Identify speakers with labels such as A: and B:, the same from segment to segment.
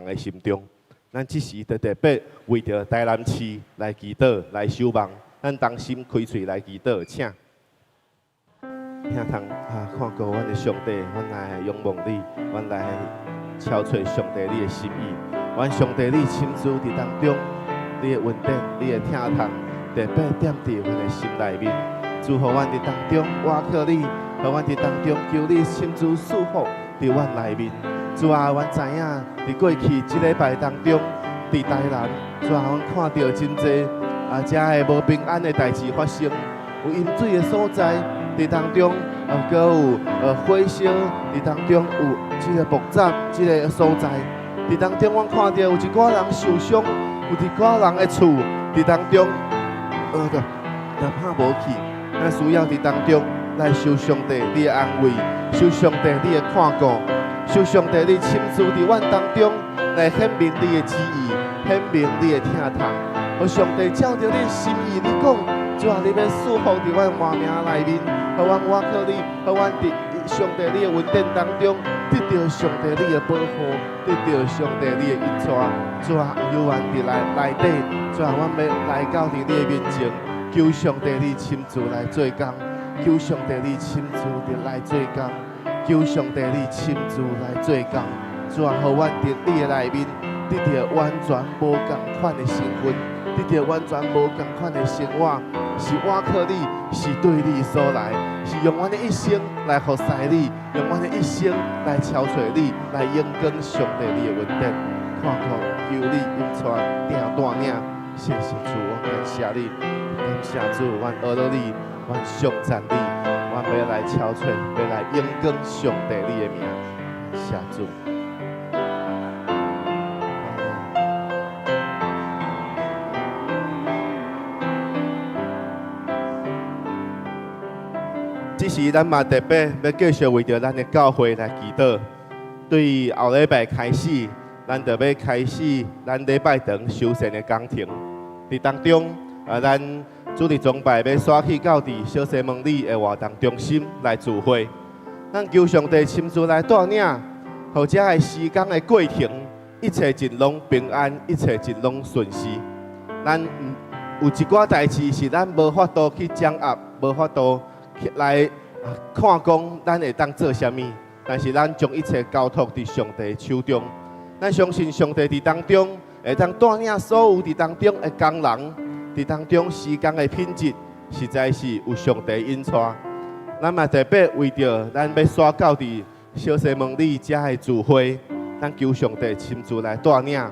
A: 的心中。咱這時就特別為著台南市來祈禱、來守望，咱同心開喙來祈禱，請。疼痛啊！看顧阮的上帝，阮來仰望你，阮來敲揣上帝你的心意。願上帝你親自佇當中，你的恩典、你的疼痛，特別踮佇阮的心內面。祝福阮佇當中，倚靠你，予阮佇當中求你親自賜福佇阮內面。主啊，阮知影佇過去這禮拜當中，佇台南，主啊，阮看著真濟啊，遮个無平安的代誌發生，有淹水的所在，佇當中，啊，閣有火燒，佇當中有這个爆炸這个所在，佇當中，阮看著有一寡人受傷，有一寡人的厝佇當中，都拍無去，咱需要佇當中來受上帝你的安慰，受上帝你的看顧。求上帝，你親自佇阮當中來顯明你的旨意，顯明你的疼痛。予上帝照著你的心意，你講，主啊，你欲賜福佇阮活命內面，予阮倚靠你，予阮佇上帝你的恩典當中得著上帝你的保護，得著上帝你的引帶。主啊，猶原佇內內底，主啊，阮欲來到佇你的面前，求上帝你親自來做工，求上帝你親自佇來做工。求上帝你親自來做工，主啊，予阮佇你的內面得著完全無仝款的身份，得著完全無仝款的生活，是倚靠你，是對你所來，是用阮的一生來服侍你，用阮的一生來朝揣你，來榮光上帝你的恩典。看顧求你引帶定帶領，謝謝主，我感謝你，感謝主，阮阿羅你，阮頌讚你。阮欲來朝揣，欲來榮光上帝你的名，謝主。這時，咱嘛特別欲繼續為著咱的教會來祈禱。對後禮拜開始，咱就欲開始咱禮拜堂修繕的工程。佇當中，啊，咱主日崇拜欲徙去到佇小西門里的活動中心來聚會。咱求上帝親自來帶領，予遮个施工的過程，一切盡攏平安，一切盡攏順遂。咱有一寡代誌是咱無法度去掌握，無法度去來看講咱會當做啥物，但是咱將一切交託佇上帝手中。咱相信上帝佇當中會當帶領所有佇當中的工人，佇當中施工的品質，實在是有上帝引帶。咱嘛特別為著咱欲徙到佇小西門里遮的聚會，咱求上帝親自來帶領，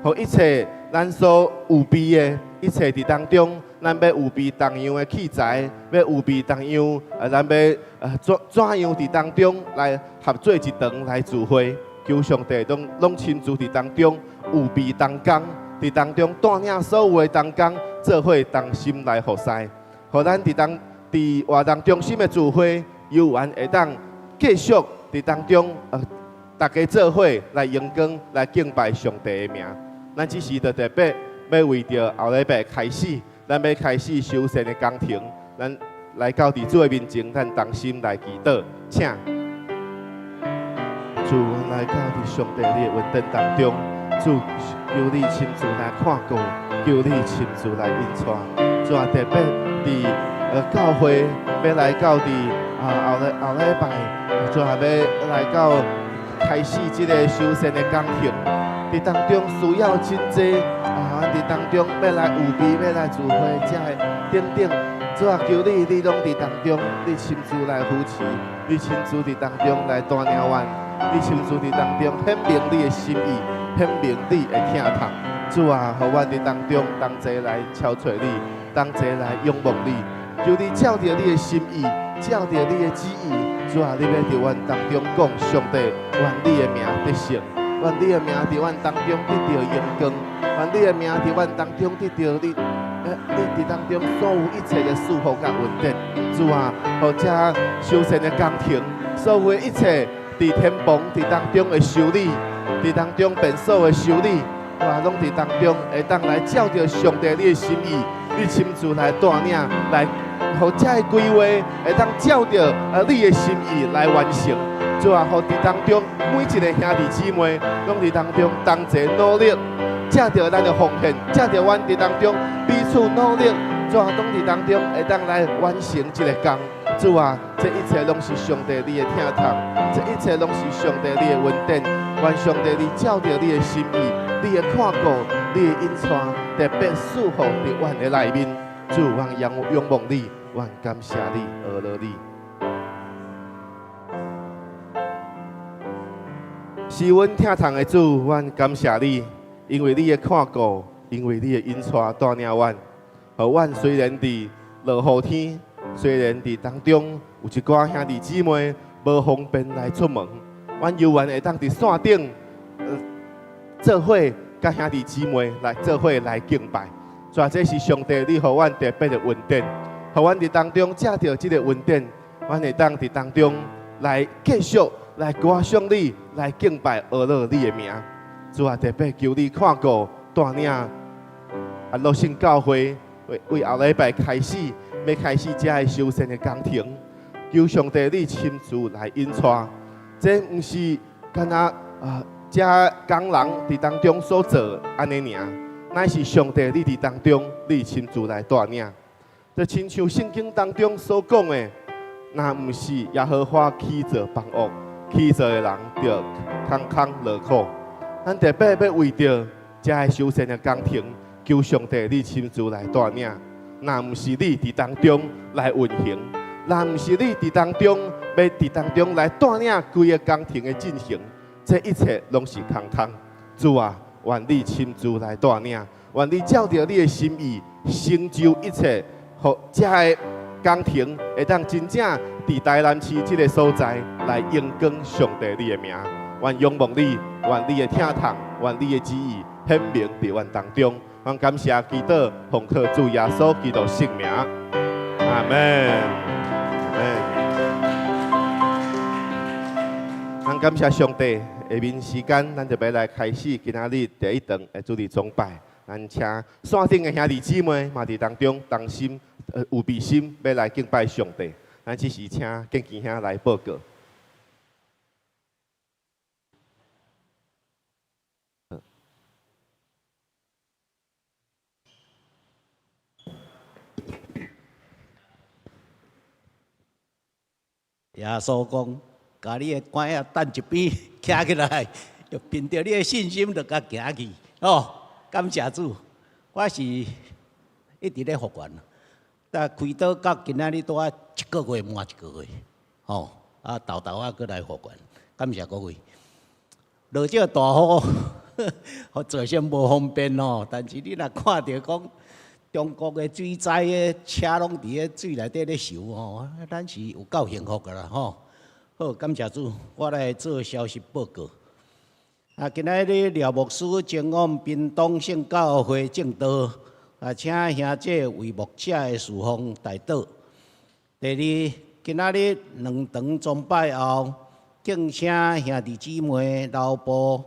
A: 予一切咱所預備的，一切佇當中，咱欲預備同樣的器材，欲預備同樣，啊，咱欲怎怎樣佇當中來合做一堂來聚會，求上帝攏攏親自佇當中預備同工，佇當中帶領所有的同工做伙同心來服侍，予咱佇當佇活動中心的聚會，猶原會當繼續佇當中，大家做伙來榮光來敬拜上帝的名。咱這時就特別欲為著後禮拜開始，咱欲開始修繕的工程，咱來到佇主的面前，咱同心來祈禱，請主，阮來到佇上帝你的恩典當中，主求你親自來看顧，求你親自來引帶。主啊，特別佇教會欲來到佇啊後禮後禮拜，主啊欲來到開始這个修繕的工程，佇當中需要真濟啊，佇當中欲來預備，欲來聚會，遮个等等。主啊，求你，你攏佇當中，你親自來扶持，你親自佇當中來帶領阮，你親自佇當中顯明你的心意，顯明你的疼痛。主啊，予阮佇當中同齊來朝揣你，同齊來仰望你。求你照著你的心意，照著你的旨意，主啊，你欲佇阮當中講，上帝，願你的名得勝，願你的名佇阮當中得著榮光，願你的名佇阮當中得著你，你佇當中所有一切的祝福佮恩典。主啊，予遮修繕的工程，所有的一切佇天棚佇當中的修理，佇當中便所的修理，哇，攏佇當中會當來照著上帝你的心意，你親自來帶領，來予遮的規劃會當照著你的心意來完成。主啊，予佇當中每一个兄弟姊妹，攏佇當中同齊努力，藉著咱的奉獻，藉著阮佇當中彼此努力，主啊，攏佇當中會當來完成這个工。主啊，這一切攏是上帝你的疼痛，這一切攏是上帝你的恩典。願上帝你照著你的心意、你的看顧、你的引帶，特別賜福佇阮的內面。主，阮仰望你，阮感謝你，阿羅你。是阮疼痛的主，阮感謝你，因為你的看顧，因為你的引帶帶領阮。予阮雖然佇落雨天，雖然佇當中有一寡兄弟姊妹無方便來出門，阮猶原會當佇線頂做伙，佮兄弟姊妹來做伙來敬拜。主啊，這是上帝你予阮特別的恩典，予阮佇當中藉著這個恩典，阮會當佇當中來繼續來歌頌你，來敬拜阿羅你的名。主啊，特別求你看顧帶領啊，樂信教會為為後禮拜開始，欲開始這个修繕的工程，求上帝你親自來引帶，這毋是干焦啊，這工人佇當中所做按呢爾，乃是上帝你佇當中，你親自來帶領。就親像聖經當中所講的，若毋是耶和華起造房屋，起造的人就空空勞苦。咱特別欲為著這个修繕的工程，求上帝你親自來帶領。若毋是你佇當中來運行，若毋是你佇當中欲佇當中來帶領規个工程的進行，這一切攏是空空。主啊，願你親自來帶領，願你照著你的心意成就一切，予這个工程會當真正佇台南市這个所在來榮光上帝你的名。願仰望你，願你的疼痛，願你的旨意顯明佇阮當中。阮感謝祈禱，奉靠主耶穌基督聖名，阿門。阿門。咱感謝上帝，下面時間咱就欲來開始今仔日第一場的主日崇拜。咱請線頂的兄弟姊妹嘛佇當中同心，預備心欲來敬拜上帝。咱這時請建基兄來報告。
B: 耶穌講：共你的竿仔擲一邊，徛起來，就憑著你的信心就共行去。哦，感謝主，我是一直咧復原，但開刀到今仔日拄仔一個月滿一個月，吼，啊，沓沓仔閣來復原，感謝各位。落這大雨，予造成無方便吼，但是你若看著講中國的水災的車攏佇咧水內底咧游吼，咱是有夠幸福的啦吼。好，感謝主，我來做消息報告。啊，今仔日廖牧師前往屏東聖教會證道，啊，請兄姐為牧者的事奉代禱。第二，今仔日兩場崇拜後，敬請兄弟姊妹留步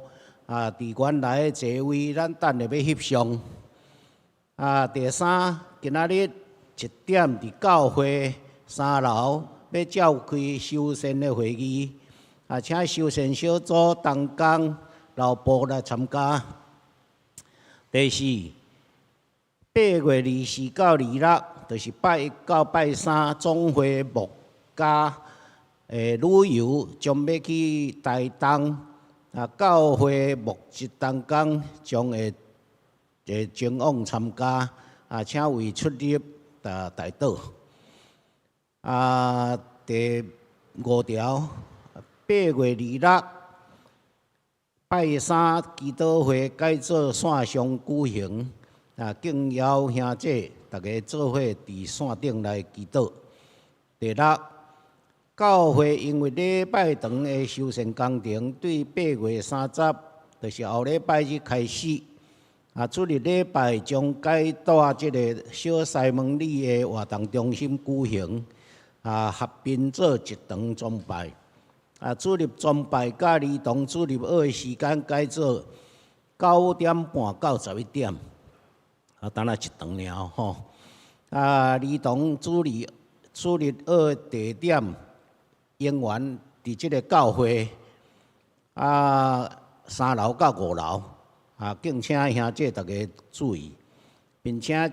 B: 啊，佇原來的座位，咱等下欲翕相。啊，第三，今仔日一點佇教會三樓欲召開修繕的會議，啊，請修繕小組同工留步來參加。第四，8月24到26，就是拜一到拜三，總會牧家的旅遊將欲去台東，啊，教會牧職同工將會前往參加，啊，請為出入啊代禱。啊，第五條，8月26，拜三祈禱會改做線上舉行，啊，敬邀兄姐逐家做伙佇線頂來祈禱。第六，教會因為禮拜堂的修繕工程，對8月30，就是後禮拜日開始，啊，主日禮拜將改佇這个小西門里的活動中心舉行，啊，合併做一場崇拜。啊，主日崇拜佮兒童主日學的時間改做9點半到11點，啊，等下一場爾吼。啊，兒童主日學地點永遠佇這个教會啊，三樓佮五樓啊，敬請兄姐逐家注意，並請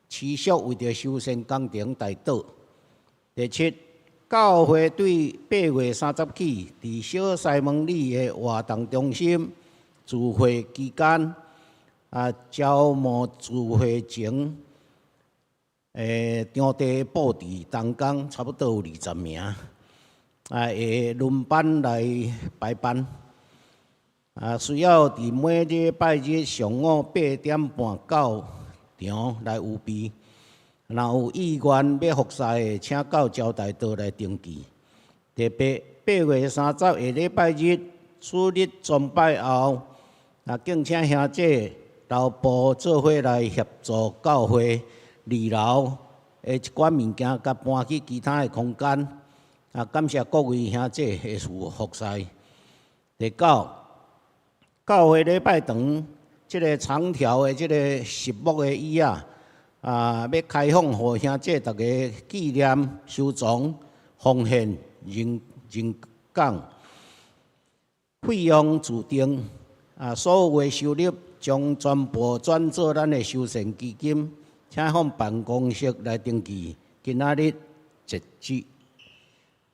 B: 持續為著修繕工程代禱。第七，教會對8月30起，佇小西門里的活動中心聚會期間，啊，招募聚會前，場地布置同工差不多有20名，啊，會輪班來排班。啊，需要佇每禮拜日上午8點半到場來預備。若有意願欲服侍的，請到招待桌來登記。第八，8月30下禮拜日主日崇拜後，啊，敬請兄姐留步做伙來協助教會二樓的一寡物件，共搬去其他的空間。啊，感謝各位兄姐的服侍。第九，教會禮拜堂這个長條的這个實木的椅仔，啊，欲開放予兄姐逐家紀念、收藏、奉獻、認認講，費用自定。啊，所有的收入將全部轉做咱的修繕基金，請向辦公室來登記。今仔日截止。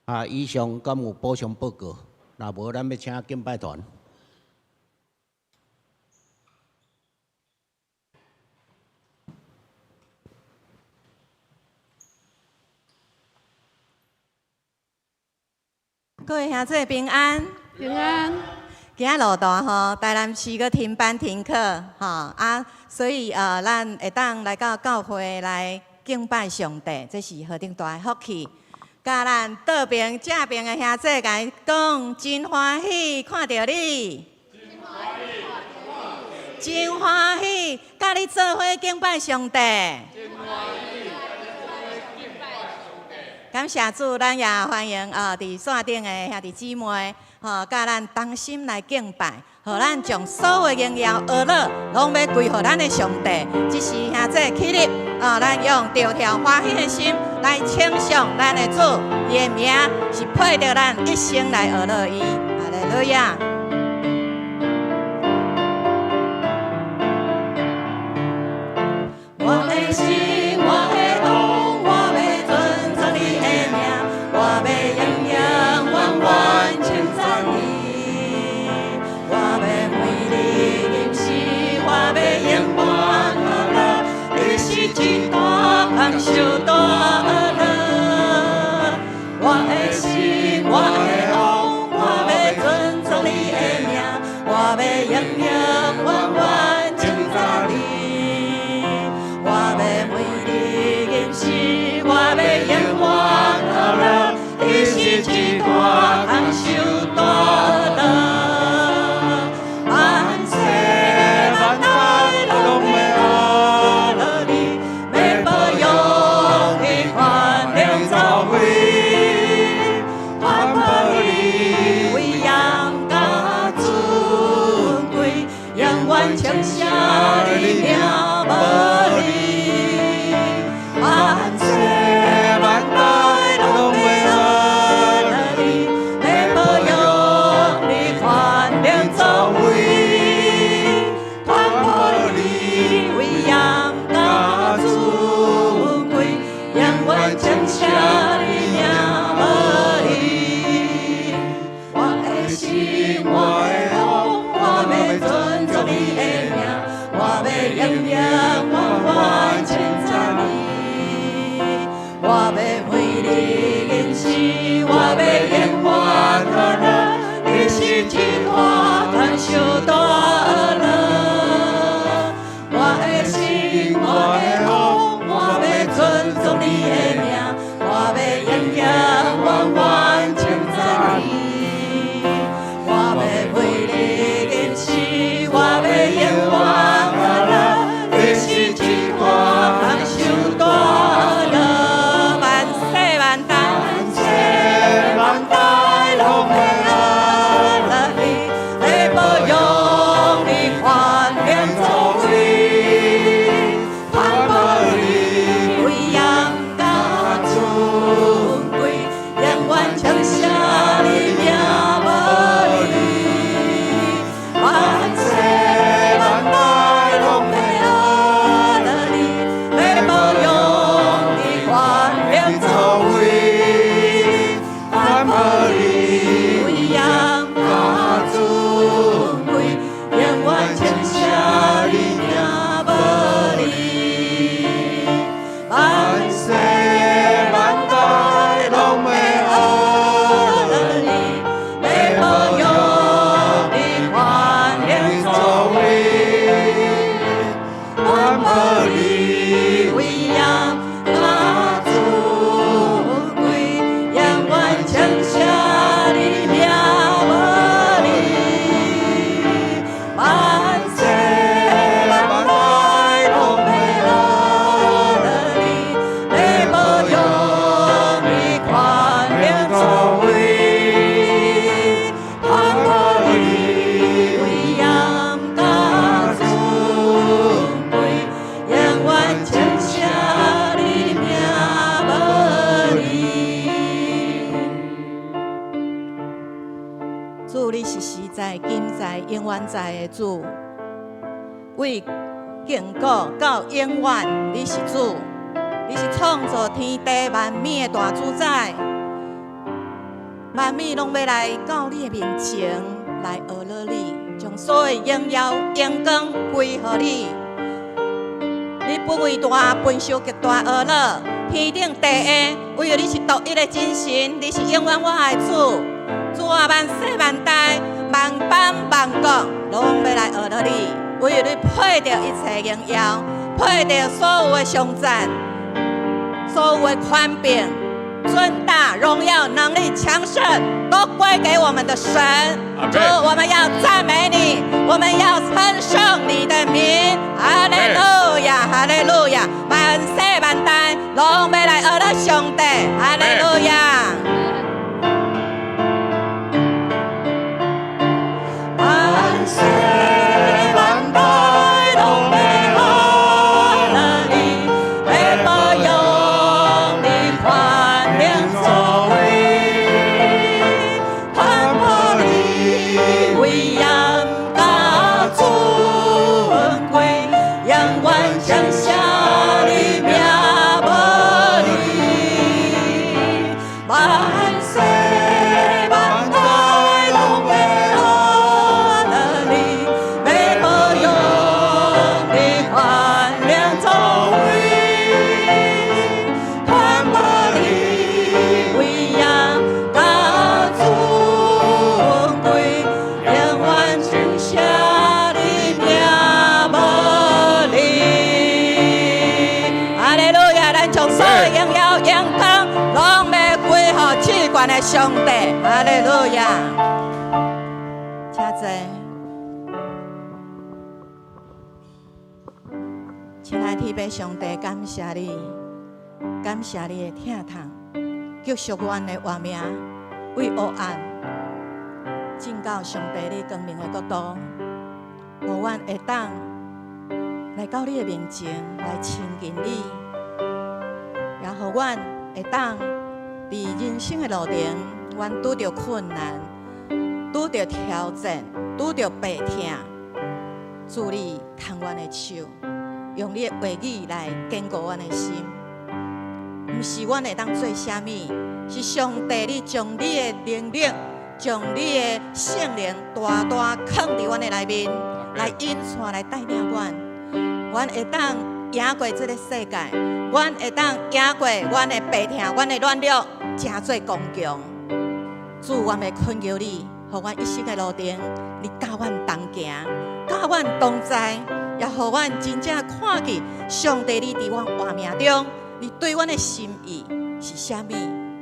B: 啊，以上敢有補充報告？若無，咱欲請敬拜團。
C: 各位兄姊平安，
D: 平安。
C: 今仔落大雨，台南市閣停班停課，吼啊，所以咱會當來到教會來敬拜上帝，這是何等大的福氣。佮咱倒爿正爿的兄姊共伊講，真歡喜看著你，真歡喜，佮你做伙敬拜上帝。感謝主，咱也歡迎佇線頂的兄弟姊妹，吼，佮咱同心來敬拜，予咱將所有的榮耀、呵咾，攏欲歸予咱的上帝。這時兄姊起立，咱用著跳歡喜的心來稱頌咱的主，伊的名是配著咱一生來呵咾伊。哈利路亞。我的心，我的王，我欲尊崇你的名，我欲永永遠遠稱讚你。我欲為你吟詩，我欲永遠呵咾，你是一大豐收大呵咾。我的心，我的王，我欲尊崇你的名，我欲永永遠遠稱讚你。我欲為你吟詩，我欲永遠呵咾，你是一大豐收大呵咾。萬世萬代攏欲呵咾你，欲保佑你權能作為，傳播你威嚴佮尊貴，永遠稱謝你名無離。萬世萬代攏欲呵咾你，欲保佑你權能作為，傳播你威嚴佮尊貴，永遠稱謝你名無離。我的心，我的王，我欲尊崇你的名，我欲永永遠遠稱讚你。我欲為你吟詩，我欲永遠呵咾，你是一大豐收大呵咾。我的心，我的王，我欲尊崇你的名，我欲永永遠遠稱讚你。我欲為你吟詩，我欲永遠呵咾，你是一大豐收大呵咾。萬世萬代，萬世萬代攏欲呵咾你，欲保佑你權能作為，傳播你威嚴佮在、今在、永遠在的主，為亙古到永遠，你是主，你是創造天地萬物的大主宰，萬物攏欲來到你的面前來阿樂你，將所有榮耀榮光歸予你。你本為大，分受極大阿樂，天頂地下，唯有你是獨一的真神，你是永遠我的主。主啊，萬世萬代、萬邦萬國，攏欲來阿樂你，唯有你配著一切榮耀，配著所有的頌讚，所有的權柄、尊大、榮耀、能力、強盛，都歸給我們的神。主，我們要讚美你，我們要稱頌你的名。哈利路亞，哈利路亞，萬世萬代，攏欲來阿樂上帝。哈利路亞。萬世萬代攏欲阿樂你，欲保佑你權能作為，傳播你威嚴佮尊貴，永遠稱謝你名無離。萬世萬代攏欲阿樂你，欲保佑你權能作為，傳播你威嚴佮尊貴，永遠稱謝你名無離。哈利路亞！咱將所有榮耀榮光攏欲歸予至懸的上帝。哈利路亞！請坐。親愛的天父上帝，感謝你，感謝你的疼痛，救贖阮的活命，為黑暗進到上帝你光明的國度，予阮會當來到你的面前來親近你，也予阮會當佇人生的路程，阮拄著困難、拄著挑戰、拄著病痛，主你牽阮的手，用你的話語來堅固阮的心。毋是阮會當做啥物，是上帝你將你的能力、將你的聖靈大大囥佇阮的內面，來引帶、來帶領阮。阮會當贏過這个世界，阮會當贏過阮的病痛、阮的軟弱，成做剛強。主，阮欲懇求你，予阮一生的路程，你佮阮同行，佮阮同在，也予阮真正看見上帝你佇阮活命中，你對阮的心意是啥物？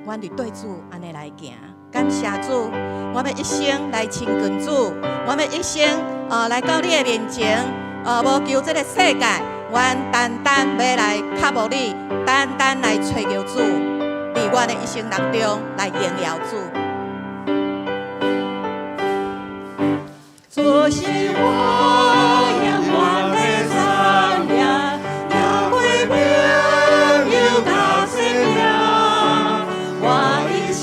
C: 阮就對主按呢來行。感謝主，我欲一生來親近主，我欲一生來到你的面前，無求這个世界，阮單單欲來渴慕你，單單來揣求主，佇阮的一生當中來榮耀主。主是我永遠的產業，贏過朋友佮性命，我一生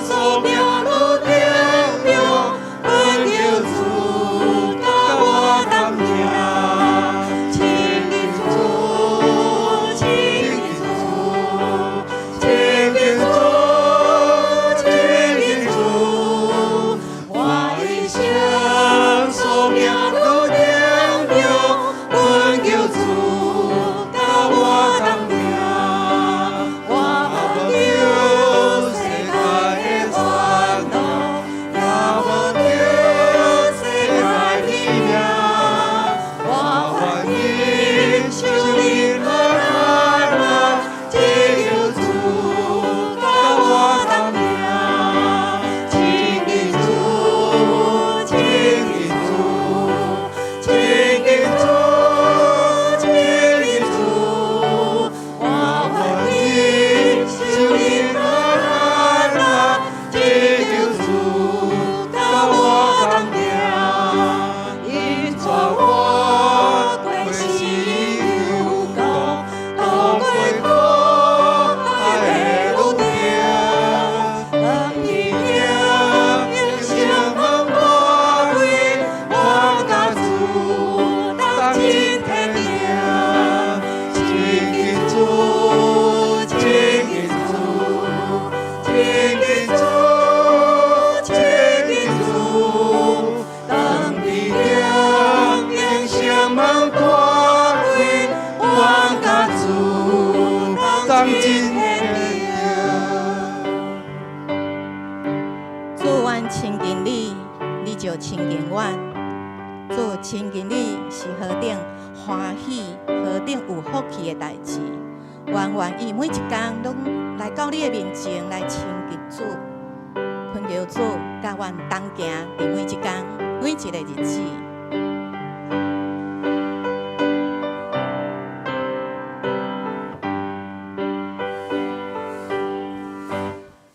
C: 所行路程中，懇求主佮我同行，親近主，親近主，親近主，親近主，我一生所行
D: 真天定。
C: 主，阮親近你，你就親近阮。主，親近你是何等歡喜、何等有福氣的代誌。阮願意每一工攏來到你的面前來親近主，懇求主佮阮同行佇每一工、每一个日子。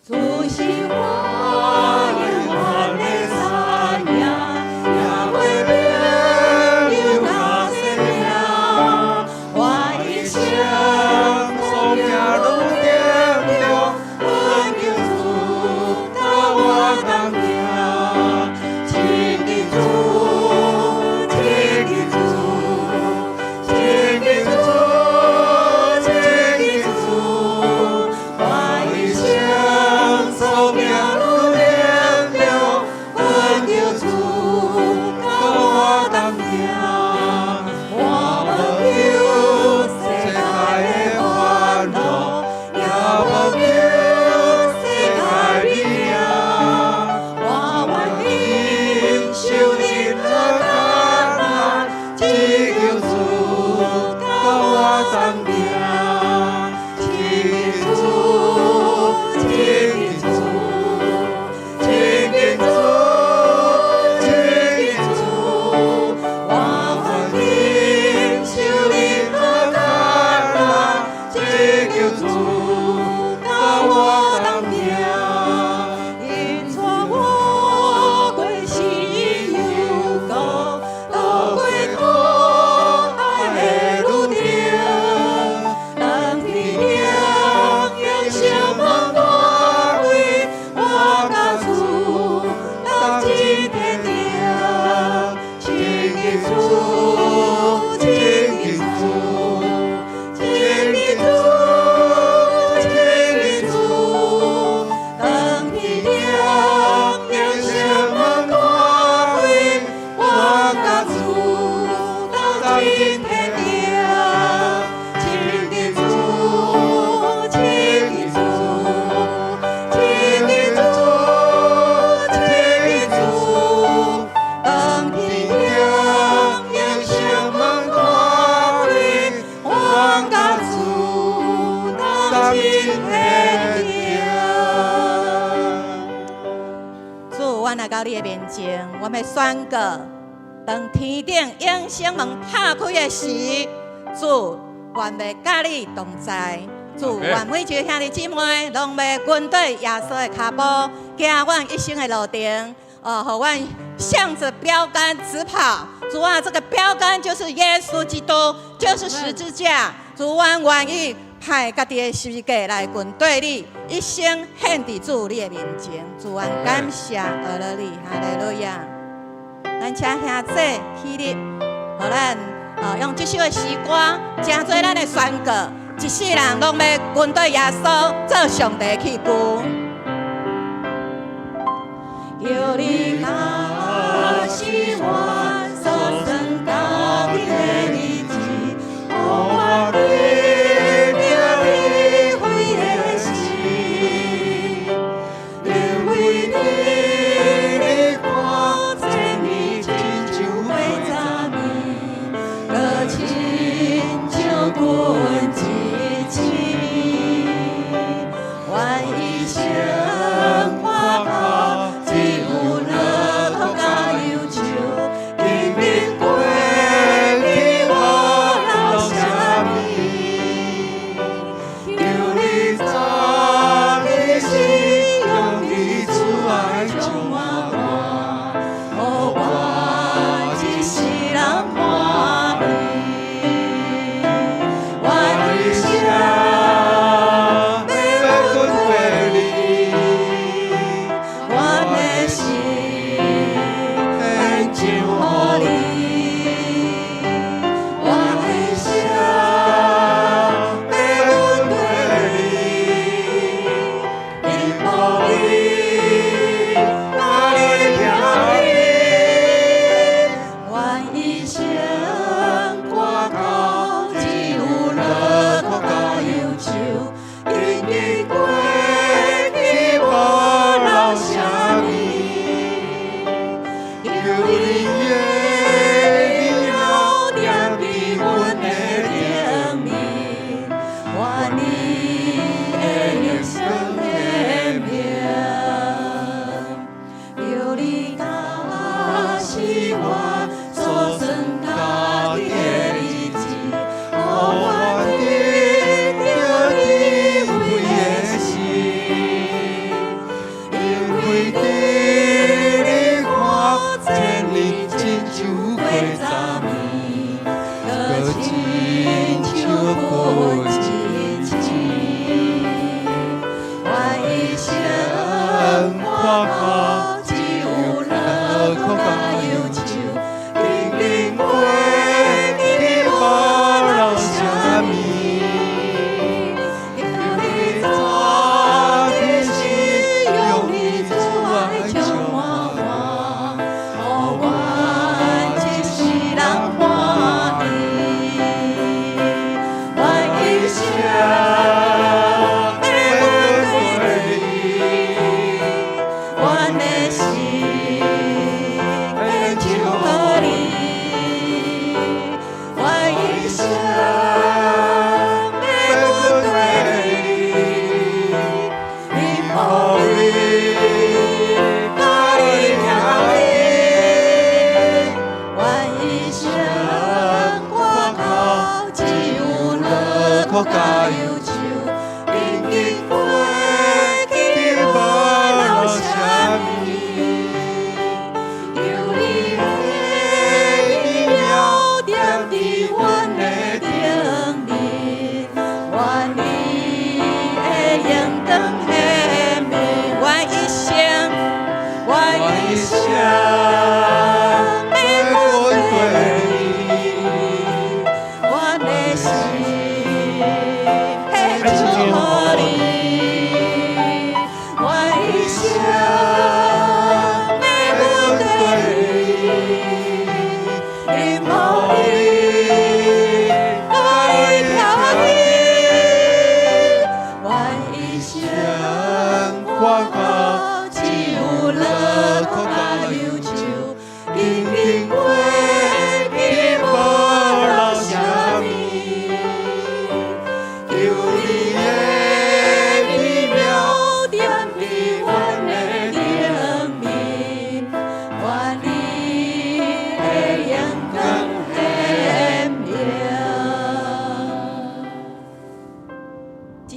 C: 主是我永遠的產業，也袂朋友佮性命，我一生
D: 所行路程中，懇求主佮我同行，親近主，親近主，親近主，親近主，我一生所行路程中，懇求主佮我同行，我無求世界的歡樂，也無求世界美名，我願意受任何艱難，只求主佮我同行，親近主，親近主，親近主，親近主，我願意受任何艱難，只求主佮我同行。𪜶帶我過死蔭幽谷，渡過苦海的路程，當天頂永生門大開，我佮主同進天庭。親近主，親近主，親近主，親近主，當天頂永生門大開，我佮主同進天庭。親近主，親近主，親近主，親近主，當天頂永生門大開，我佮主同進天庭。主，阮來到你的面前，我欲宣告，當天頂永生門拍開的時，主，願欲佮你同在。主，願每一个兄弟姊妹攏欲跟對耶穌的跤步，行阮一生的路程。哦，予阮向着標杆直跑。主啊，這個標杆就是耶穌基督，就是十字架。主，阮願意派家己的十字架來跟對你，一生獻佇主你的面前。主，阮感謝阿樂你，哈利路亞。咱請兄弟起立，予咱用這首的詩歌，成做咱的宣告。一世人攏欲跟對耶穌做上帝的器具。求你教示我所算家己的日子，予我得著智慧的心，因為你日看千年親像80年，閣親像睏一醒。願一生看透，只有樂土佮憂愁，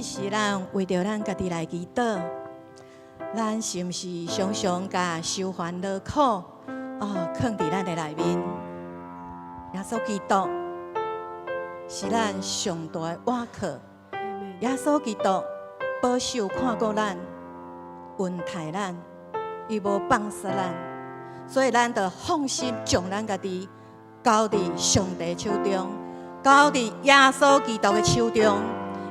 D: 時咱為著咱家己來祈禱，咱是毋是常常共愁煩惱苦哦，囥佇咱的內面？耶穌基督是咱上大的倚靠。耶穌基督保守看顧咱，恩待咱，伊無放捨咱，所以咱就放心將咱家己交佇上帝手中，交佇耶穌基督的手中。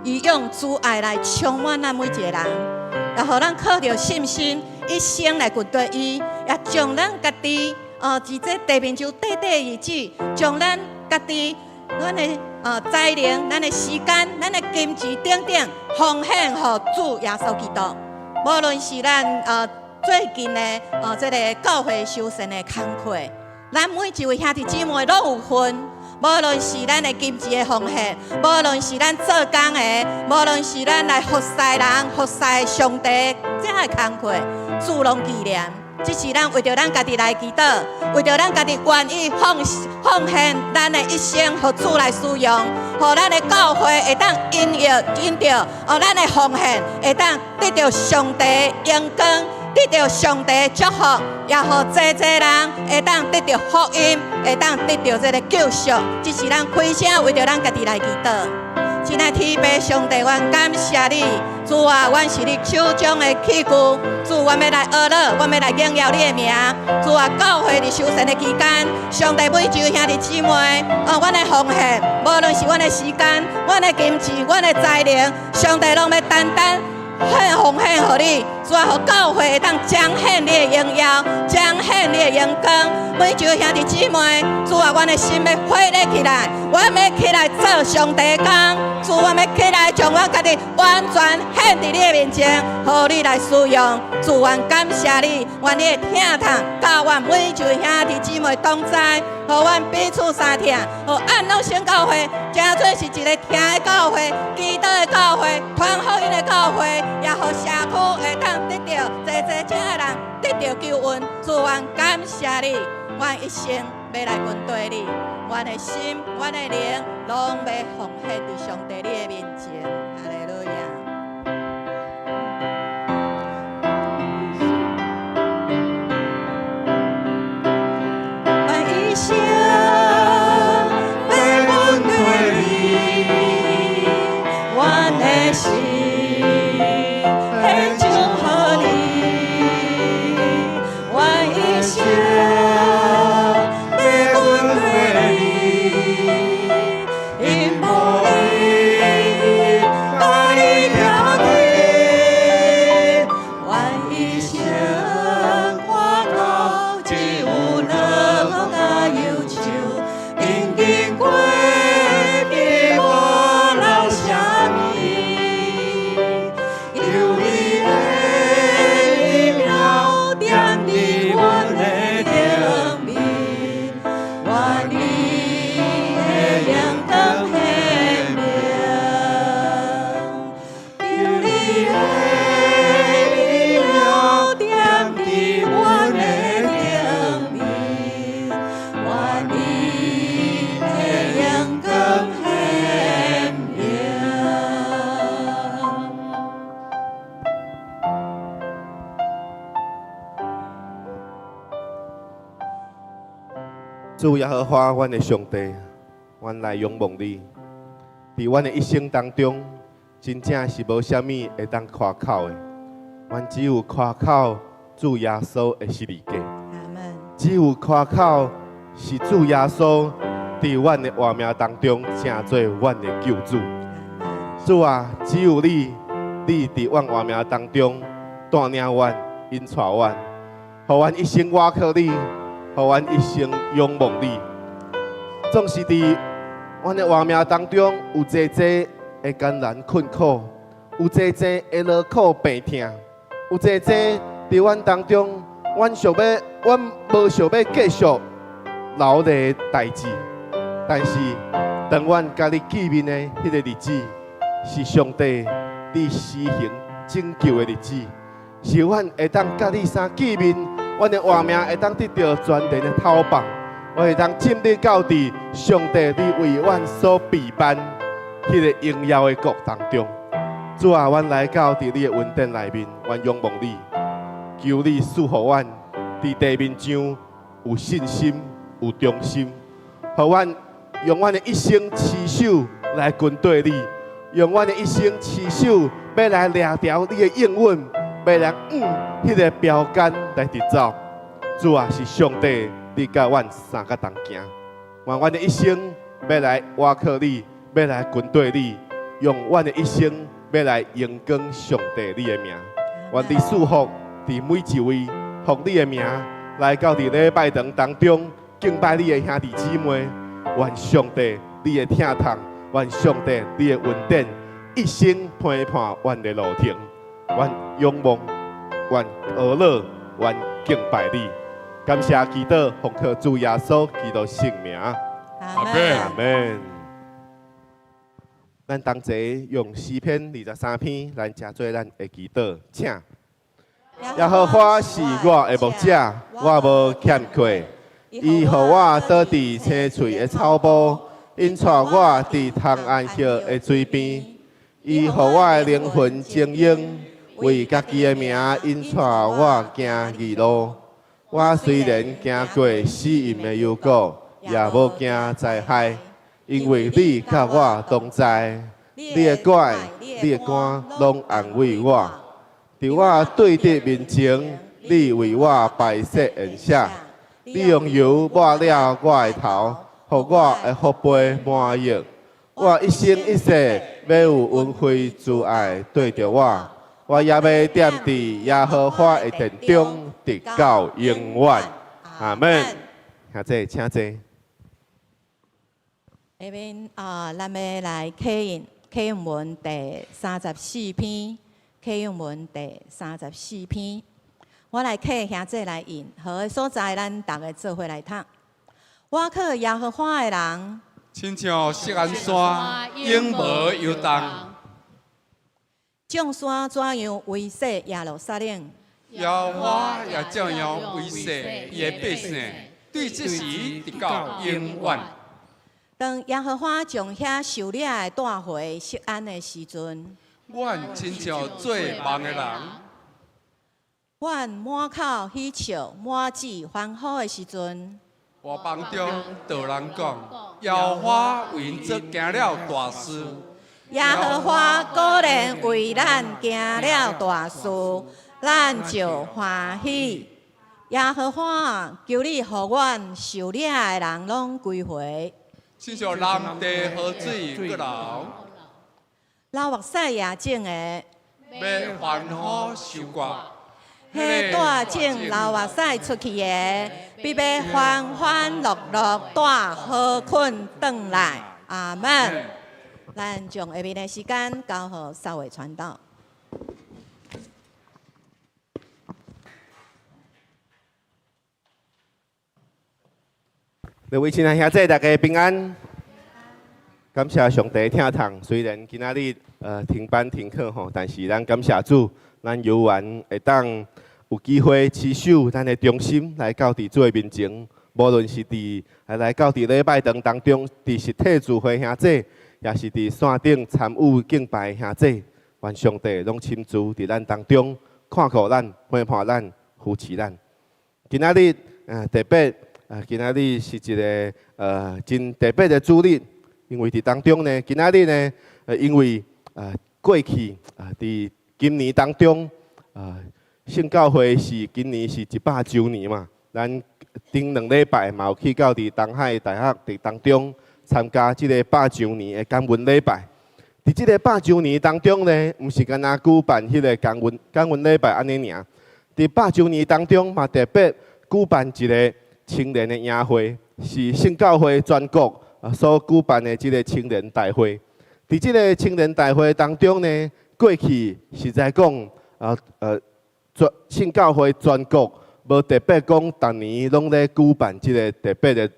D: 伊用慈愛來充滿咱每一個人，也予咱靠著信心，一生來跟隨伊，也將咱家己哦，佇這地面上短短日子，將咱家己、咱的才能、咱的時間、咱的金錢等等，奉獻予主耶穌基督。無論是咱最近的這个教會修繕的工課，咱每一位兄弟姊妹攏有份。無論是咱的金錢的奉獻，無論是咱做工的，無論是咱來服侍人、服侍上帝，這个工課，主攏紀念。這是咱為著咱家己來祈禱，為著咱家己願意奉獻咱的一生，予主來使用，予咱的教會會當因著因著哦，咱的奉獻會當得著上帝榮光，得著上帝祝福，也予濟濟人會當得著福音，會當得著這个救贖。這是咱開聲為著咱家己來祈禱。親愛天父上帝，阮感謝你，主啊，阮是你手中的器具，主，阮欲來學樂，阮欲來榮耀你的名。主啊，教會佇修繕的期間，上帝每一位兄弟姊妹，哦，阮的奉獻，無論是阮的時間、阮的金錢、阮的才能，上帝攏欲單單獻奉獻予你，主啊，予教會會當彰顯你的榮耀，彰顯你的榮光。每一位兄弟姊妹，主啊，阮的心欲火熱起來，阮欲起來做上帝工。主，阮欲起來將阮家己完全獻佇你的面前，予你來使用。主，阮感謝你，願你的疼痛，佮阮每一位兄弟姊妹同在，予阮彼此相疼，予按樂聖教會，成做是一个疼的教會、祈禱的教會、傳福音的教會，也予社區會當得著濟濟遮的人得著救恩。主，阮感謝你，阮一生欲來跟隨你，阮的心、阮的靈，攏欲奉獻佇上帝你的面前。哈利路亞。願一生欲跟隨你，阮的心獻上予你，願一生欲跟隨你，因無你，甲你行去，願一生活到只有軟弱佮憂愁，認真過去無留啥物，求你的榮耀踮佇阮的頂面，願你的榮光顯明。求你的榮耀踮佇阮的頂面，願你的榮光顯明。
A: 主耶和華，阮的上帝，阮來仰望你。佇阮的一生當中，真正是無啥物會當誇口的。阮只有誇口主耶穌的十字架，
D: 阿門。
A: 只有誇口是主耶穌佇阮的活命當中，成做阮的救主。
D: 阿門。
A: 主啊，只有你，你佇阮活命當中帶領阮、引帶阮，予阮一生倚靠你，予阮一生仰望你。總是佇阮的活命當中有濟濟的艱難困苦，有濟濟的勞苦病痛，有濟濟佇阮當中，阮想欲，阮無想欲繼續流淚的代誌，但是當阮佮你見面的彼个日子，是上帝你施行拯救的日子，是阮會當佮你相見面，阮的活命會當得著全然的透放，我會當進入到佇上帝你為阮所備辦彼个榮耀的國當中。主啊，阮來到佇你的恩典內面，阮仰望你，求你賜予阮佇地面上有信心、有忠心，予阮用阮的一生持守來跟綴你，用阮的一生持守欲來掠著你的應允，欲來向彼个標桿來直走。主啊，是上帝，你佮阮相佮同行，願阮的一生欲來倚靠你，欲來跟綴你，用阮的一生欲來榮光上帝你的名。願你賜福佇每一位奉你的名來到佇禮拜堂當中敬拜你的兄弟姊妹。願上帝你的疼痛，願上帝你的恩典，一生陪伴阮的路程。願仰望，願呵咾，願敬拜你。感謝祈禱，奉靠主耶穌基督聖名。
D: 阿門。
A: 阿門。咱同齊用詩篇23篇來成做咱的祈禱，請。耶和華是我的牧者，我無欠缺。伊予我倒佇青翠的草埔，引帶我佇苔菴葉的水邊。伊予我的靈魂晶瑩，為家己的名引帶我行義路。我雖然行過死蔭的幽谷，也無驚災害，因為你佮我同在。你的拐，你的竿，攏安慰我。佇我對敵面前，你為我擺設筵席。你用油抹了我的頭，予我的福杯滿溢。我一生一世欲有恩惠慈愛綴著我，我也欲踮佇耶和華的殿中，直到永遠。阿門。兄弟，請坐。
D: 下面啊，咱欲來啟印啟印文第34篇，啟印文第三十四篇。我來啟兄弟來印，好的所在，咱逐家做伙來讀。倚靠耶和華的人，
E: 親像錫安山，永無搖動。
D: 眾山怎樣圍勢耶路撒冷，
E: 耶和華也照樣圍勢伊的百姓，對這時直到永遠。
D: 當耶和華將遐受掠的帶回錫安的時陣，
E: 阮親像做夢的人，
D: 阮滿口喜笑、滿舌歡呼的時陣，
E: 外邦中就人講，耶和華為𪜶做行了大事。
D: 耶和華果然為咱行了大事，咱就歡喜。耶和華，求你予阮受掠的人攏歸回。
E: 親像南地河水閣流，
D: 流目屎也種的，
E: 欲歡呼收割。
D: 彼帶種流目屎出去的，必欲歡歡樂樂帶禾捆轉來。阿門。咱將下面的時間交予少偉傳道。
A: 各位親愛兄弟，大家平安。感謝上帝疼痛，雖然今仔日停班停課吼，但是咱感謝主，咱猶原會當有機會持守咱的忠心來到佇主的面前。無論是佇來到佇禮拜堂當中，佇實體聚會兄弟，也是佇線頂參與敬拜兄弟，願上帝攏親自佇咱當中看顧咱、陪伴咱、扶持咱。今仔日特別今仔日是一个真特別的主日，因為佇當中呢，今仔日呢，因為過去佇今年當中，聖教會是今年是100週年嘛，咱頂兩禮拜嘛有去到佇東海大學佇當中參加這个百週年的感恩禮拜。佇這个百週年當中呢，毋是干焦舉辦彼个感恩禮拜按呢爾。佇百週年當中嘛特別舉辦一个青年的營會，是聖教會全國所舉辦的這个青年大會。佇這个青年大會當中呢，過去實在講，全聖教會全國無特別講，逐年攏咧舉辦這个特別的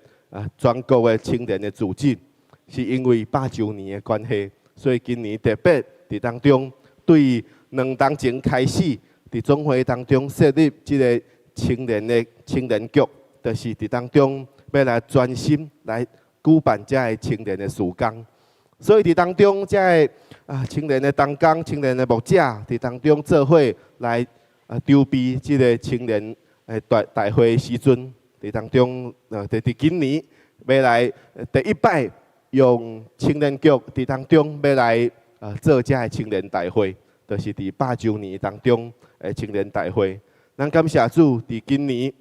A: 全國的青年的組織，是因為百週年的關係，所以今年特別佇當中對兩冬前開始，佇總會當中設立這个青年局，就是佇當中欲來專心來舉辦這个青年的事工。所以佇當中，遮个青年的同工、青年的牧者，佇當中做伙來籌備這个青年的大會的時陣，佇當中，佇今年欲來第一擺用青年局佇當中欲來做遮个青年大會，就是佇100週年當中的青年大會。咱感謝主，佇今年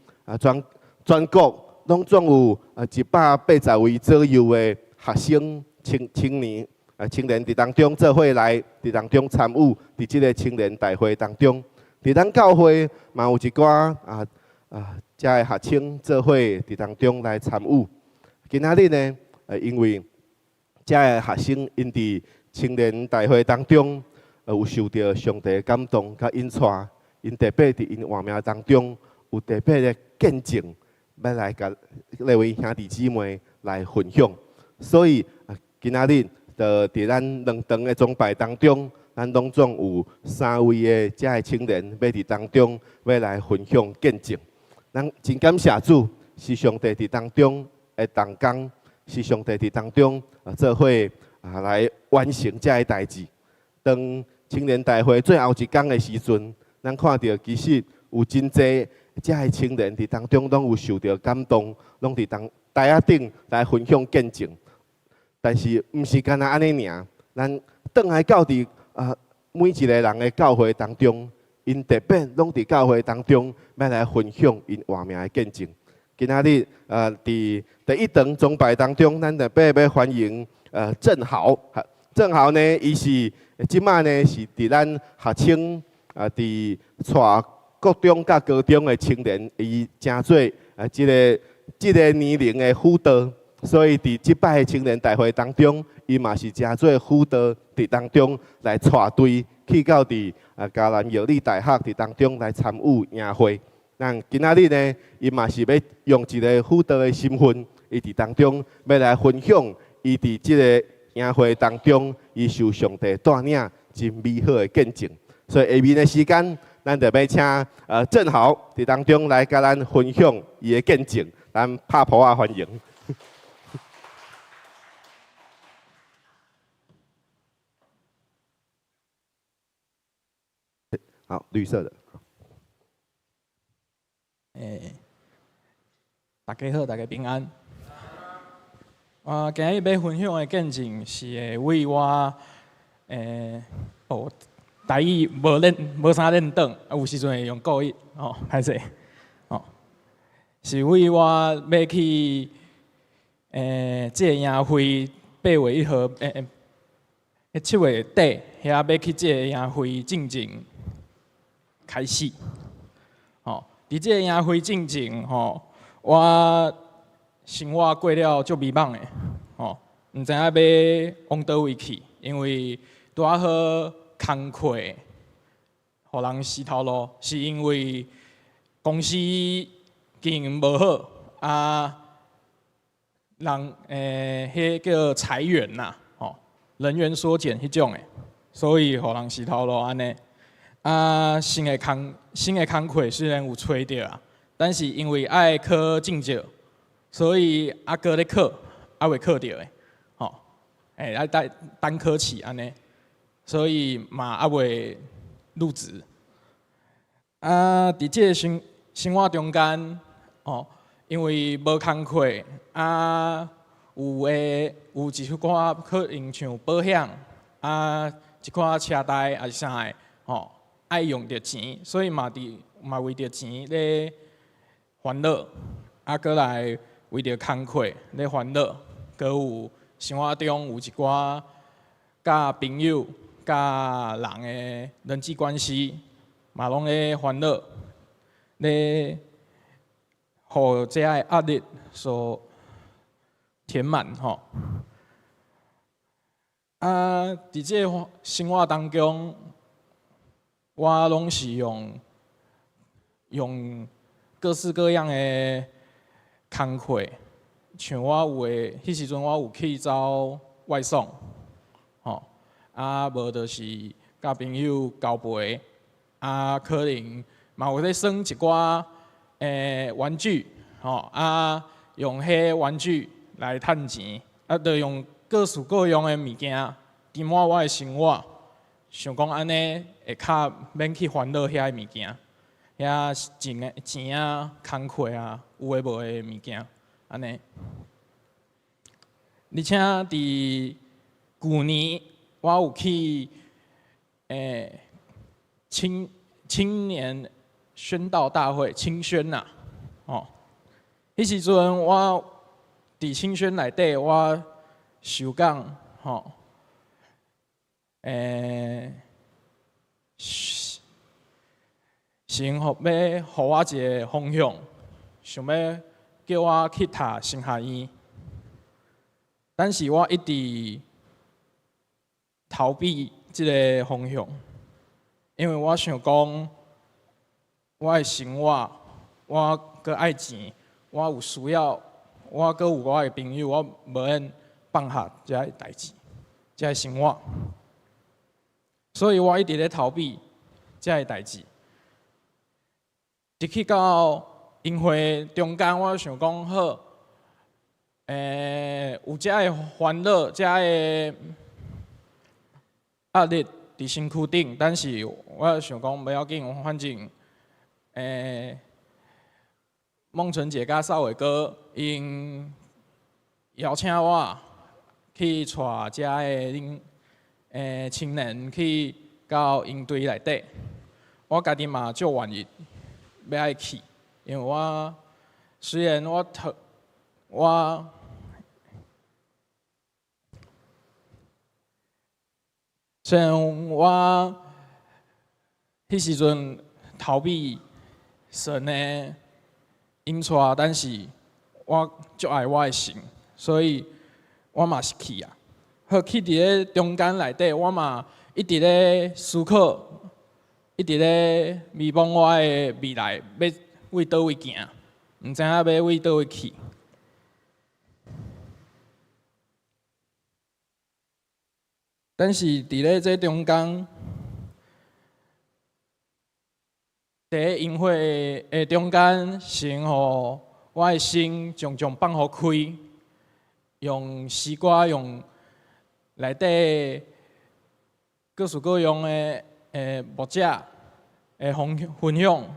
A: 全國攏總有180位左右的學生青年佇當中做伙來，佇當中參與佇這个青年大會當中。佇咱教會嘛有一寡遮个學生做伙佇當中來參與。今仔日呢，因為遮个學生𪜶佇青年大會當中，有受著上帝的感動佮引帶，𪜶特別佇𪜶活命當中有特別的見證，欲來共各位兄弟姊妹來分享。所以今仔日就佇咱兩場的崇拜當中，咱攏總有三位的遮个青年欲佇當中欲來分享見證。咱真感謝主，是上帝佇當中的同工，是上帝佇當中做伙來完成遮个代誌。當青年大會最後一工的時陣，咱看著其實有真濟遮个青年佇當中攏有受著感動，攏佇當台仔頂來分享見證。但是毋是干焦按呢爾，咱轉來到佇每一个人的教會當中，𪜶特別攏佇教會當中欲來分享𪜶活命的見證。今仔日佇第一場崇拜當中，咱特別欲歡迎鄭豪。鄭豪呢，伊是這擺呢是佇咱學青佇帶國中佮高中的青年，伊成做這个年齡的輔導。所以佇這擺的青年大會當中，伊嘛是成做輔導，佇當中來帶隊去到佇嘉南藥理大學佇當中來參與營會。咱今仔日呢，伊嘛是欲用一个輔導的身份，伊佇當中欲來分享伊佇這个營會當中，伊受上帝帶領真美好的見證。所以下面的時間，咱就欲請鄭豪佇當中來共咱分享伊的見證，咱拍噗仔歡迎。好，綠色的。
F: 欸，大家好，大家平安。我今日欲分享的見證是會為我，欸，台語無練，無啥練轉，有時陣會用國語，吼，歹勢，吼，是為我欲去，欸，這个營會8月1號，欸，7月底遐欲去這个營會進前開始，吼，佇這个營會進前，吼，我生活過了足迷惘的，吼，毋知影欲往佗位去，因為拄仔好工課，予人辭頭路，是因為公司經營無好，人欸，彼叫裁員啦，吼，人員縮減彼種的，所以予人辭頭路按呢。新的工課雖然有揣著啊，但是因為愛考證照，所以猶閣咧考，猶未考著的，吼，欸，愛等等考試按呢，所以嘛猶未入職。佇這个生活中間，吼，因為無工課，有的有一寡可能像保險，一寡車貸抑是啥的，吼，愛用著錢，所以嘛佇嘛為著錢咧煩惱，閣來為著工課咧煩惱，閣有生活中有一寡佮朋友、佮人的人際關係，嘛攏咧煩惱，咧予這个壓力所填滿吼。佇這个生活當中，我攏是用各式各樣的工課，像我有的，彼時陣我有去走外送，吼，無就是佮朋友交陪，可能嘛有咧耍一寡玩具，吼，用彼玩具來趁錢，就用各各式各樣的物件填滿我的生活，想講按呢會較免去煩惱遐个物件，遐錢的錢啊、工課啊、有的無的物件，按呢。而且佇舊年，我有去青年宣道大會青宣呐，哦，彼時陣我佇青宣內底，我受講吼，神予欲我一个方向，想欲叫我去讀神學院，但是我一直逃避這个方向，因為我想講，我的生活，我閣愛錢，我有需要，我閣有我的朋友，我無免放下這个代誌，這个生活，所以我一直咧逃避這个代誌。直去到營會中間，我想講好，有這个煩惱，這个壓力佇身軀頂，但是我想講無要緊，反正，孟純姐佮少偉哥𪜶邀請我去帶遮个恁青年去到營隊內底，我家己嘛足願意欲愛去，因為我雖然我逃我雖然我彼時陣逃避神的引帶，但是我足愛我的神，所以我嘛是去啊。好，去佇咧中間內底，我嘛一直咧思考，一直咧迷茫我的未來欲為佗位行，毋知影欲為佗位去。但是佇咧這中間，佇咧營會的中間，神予我的心漸漸放予開，用詩歌，用內底各式各樣的牧者的分享，予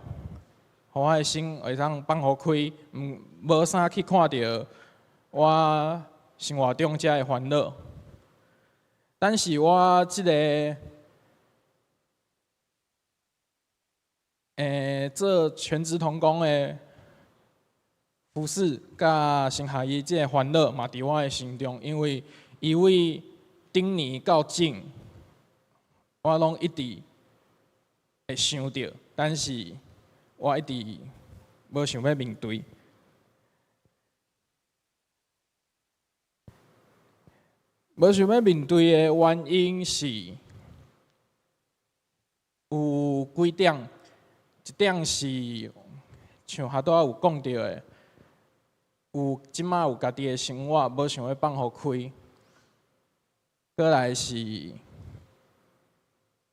F: 我的心會當放予開，毋無啥去看著我生活中這个煩惱。但是我這个做全職同工的服事，佮神學院這个煩惱嘛，佇我的心中，因為因為頂年到今，我攏一直會想著，但是我一直無想欲面對。無想欲面對的原因是有幾點，一點是像拄仔有講著的，有這馬有家己的生活，無想欲放予開。閣來是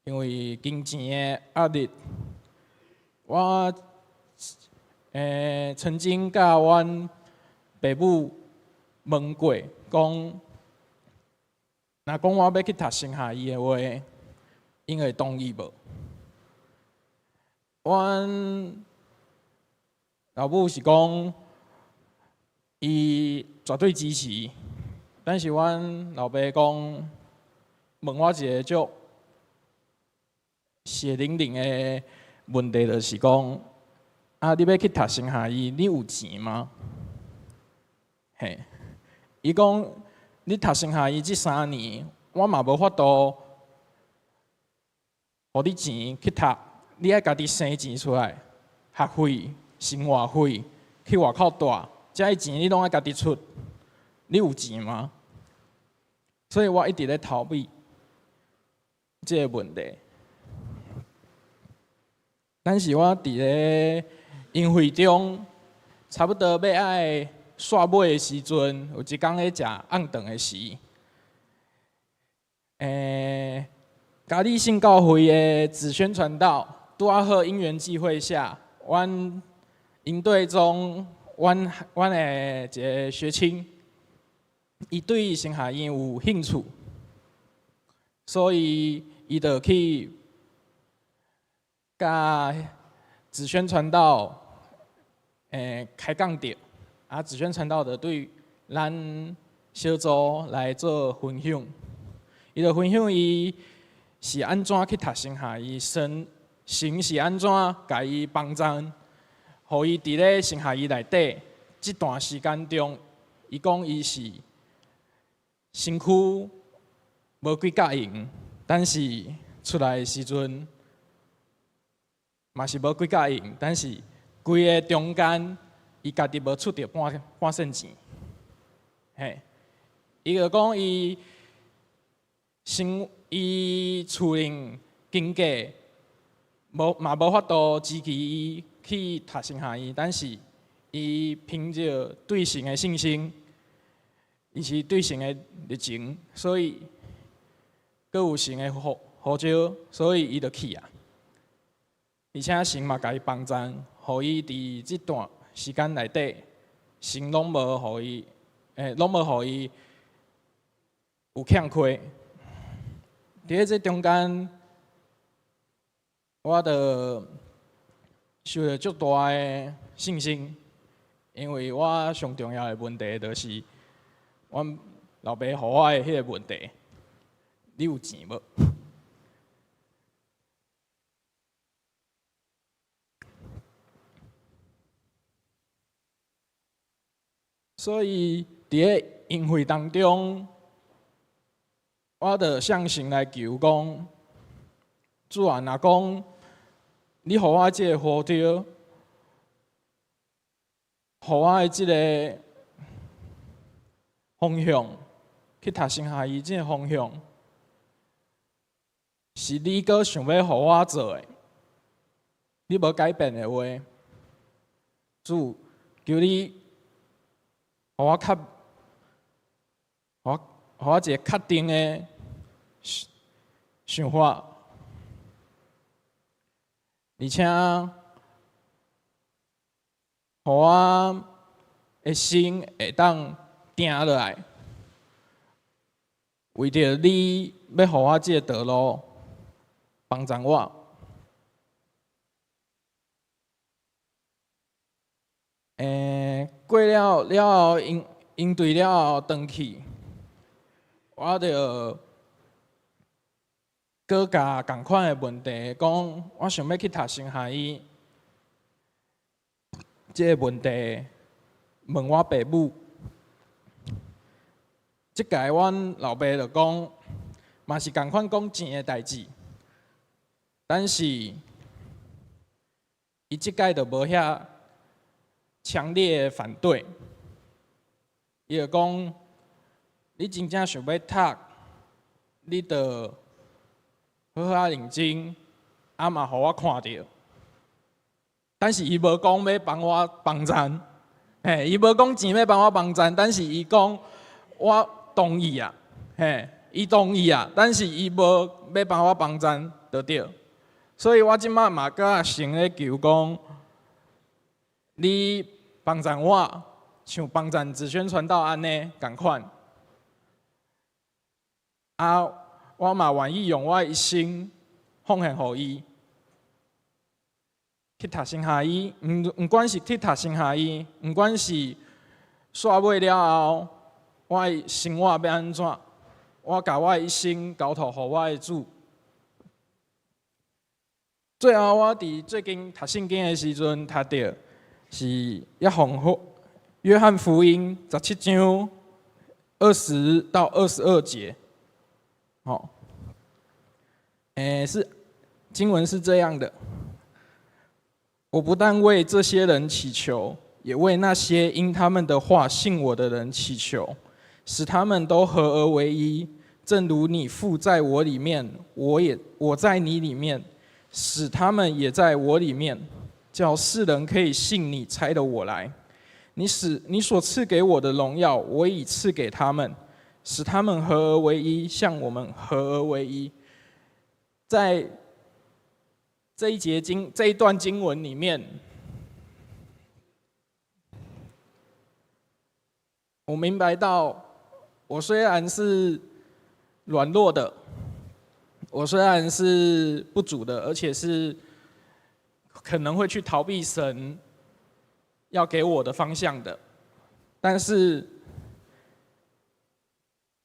F: 因為金錢的壓力，我曾經佮阮爸母問過，講若講我欲去讀神學院的話，𪜶會同意無？阮老母是講，伊絕對支持，但是阮老爸講，問我一个足血淋淋的問題，就是講，啊，你欲去讀神學院，你有錢嗎？嘿，伊講，你讀神學院這3年，我嘛無法度予你錢去讀，你愛家己生錢出來，學費、生活費、去外口蹛，這个錢你攏愛家己出，你有錢嗎？所以我一直咧逃避這个問題。但是我佇咧營會中，差不多欲愛煞尾的時陣，有一工咧食暗頓的時，嘉義信教會的子宣傳道，拄仔好因緣際會下，阮營隊中，阮的一个學青，伊對神學院有興趣，所以伊就去佮子軒傳道，開講著，啊，子軒傳道就對咱小組來做分享，伊就分享伊是按怎去讀神學院，神是按怎共伊幫贊，予伊佇咧神學院內底這段時間中，伊講伊是身軀無幾角閒，但是出來的時陣嘛是無幾角閒，但是規个中間伊家己無出著半仙錢。嘿，伊就講伊生伊厝裡經濟無嘛無法度支持伊去讀神學院，但是伊憑著對神的信心，伊是對神的熱情，所以閣有神的呼召，所以伊就去啊。而且神嘛共伊幫贊，予伊佇這段時間內底，神攏無予伊，攏無予伊有欠虧。佇咧這中間，我就受著足大的信心，因為我上重要的問題就是，阮老爸予我的彼個問題：你有錢無？所以佇咧營會當中，我就向神來求講：主啊，若講你予我這个呼召，予我的這个方向，去讀神學院這个方向，是你閣想欲予我做的，你無改變的話，主求你。予我一个確定的想法，而且予我的心會當定落來，為著你欲予我這个道路幫助我。過了了後，營隊了後，轉去，我就閣共仝款的問題講，我想欲去讀神學院，這个問題問我爸母。這擺阮老爸就講，嘛是仝款講錢的代誌，但是伊這擺就無遐強烈的反對，伊就講：你真正想欲讀，你就好好仔認真，啊嘛予我看著。但是伊無講欲幫我幫贊，嘿，伊無講錢欲幫我幫贊，但是伊講我同意啊，嘿，伊同意啊，但是伊無欲幫我幫贊，就對。所以我這擺嘛閣神咧求講，你幫贊我，像幫贊子宣傳道按呢仝款。啊，我嘛願意用我的一生奉獻予伊，去讀神學院，毋管是去讀神學院，毋管是煞尾了後，我的生活欲按怎，我共我的一生交託予我的主。最後，我佇最近讀聖經的時陣，讀著是約翰福音17章20到22節。好，是經文是這樣的：我不但為這些人祈求，也為那些因他們的話信我的人祈求，使他們都合而為一，正如你父在我裡面，我在你裡面，使他們也在我裡面，叫世人可以信你差了我來。你所賜給我的榮耀，我已賜給他們，使他們合而為一，像我們合而為一。在這一節經這一段經文裡面，我明白到我雖然是軟弱的，我雖然是不足的，而且是可能會去逃避神要給我的方向的，但是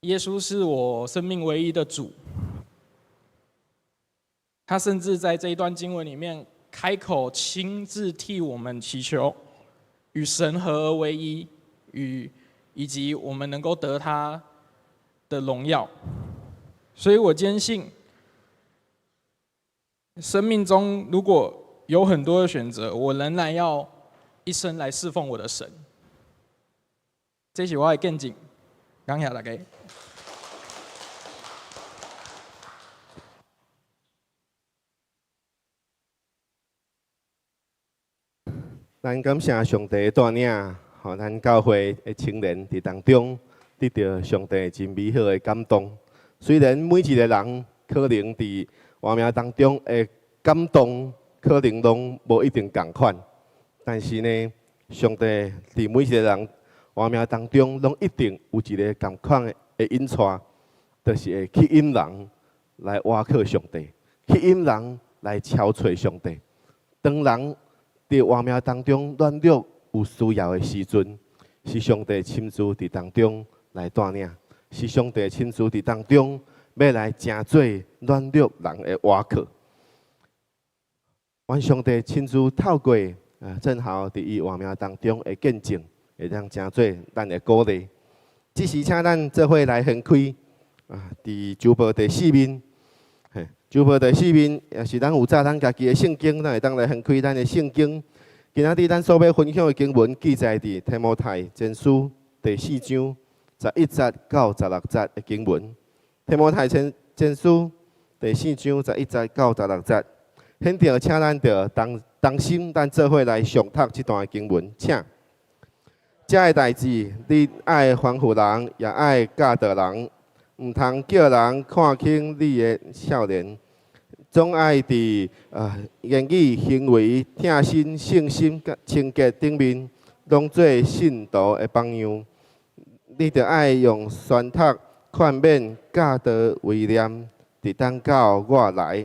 F: 耶穌是我生命唯一的主。他甚至在這一段經文裡面開口親自替我們祈求，與神合而為一，與以及我們能夠得他的榮耀。所以我堅信，生命中如果有很多的選擇，我仍然要一生來侍奉我的神。這是我的見證，感謝大家。
A: 咱感謝上帝的帶領，予咱教會的青年佇當中得著上帝真美好的感動。雖然每一個人可能佇活命當中的感動，可能攏無一定仝款，但是呢，上帝佇每一個人活命當中，攏一定有一个仝款的引帶，就是會吸引人來倚靠上帝，吸引人來朝揣上帝。當人佇活命當中軟弱有需要的時陣，是上帝親自佇當中來帶領，是上帝親自佇當中欲來成做軟弱人的倚靠。願上帝親自透過正好佇伊活命當中的見證，會當成做咱的鼓勵。這時請咱做伙來翻開佇周報第四面，嘿，周報第四面也是咱有載咱家己的聖經，咱會當來翻開咱的聖經。今仔日咱所欲分享的經文記載佇提摩太前書第四章11節到16節的經文。提摩太前書第四章11節到16節，現在請咱著同心，咱做伙來誦讀這段經文，請。這个代誌，你愛吩咐人，也愛教導人，毋通叫人看輕你的少年，總愛佇言語、行為、疼心、信心、佮清潔頂面，攏做信徒的榜樣。你著愛用宣讀、勸勉、教導為念，直等到我來。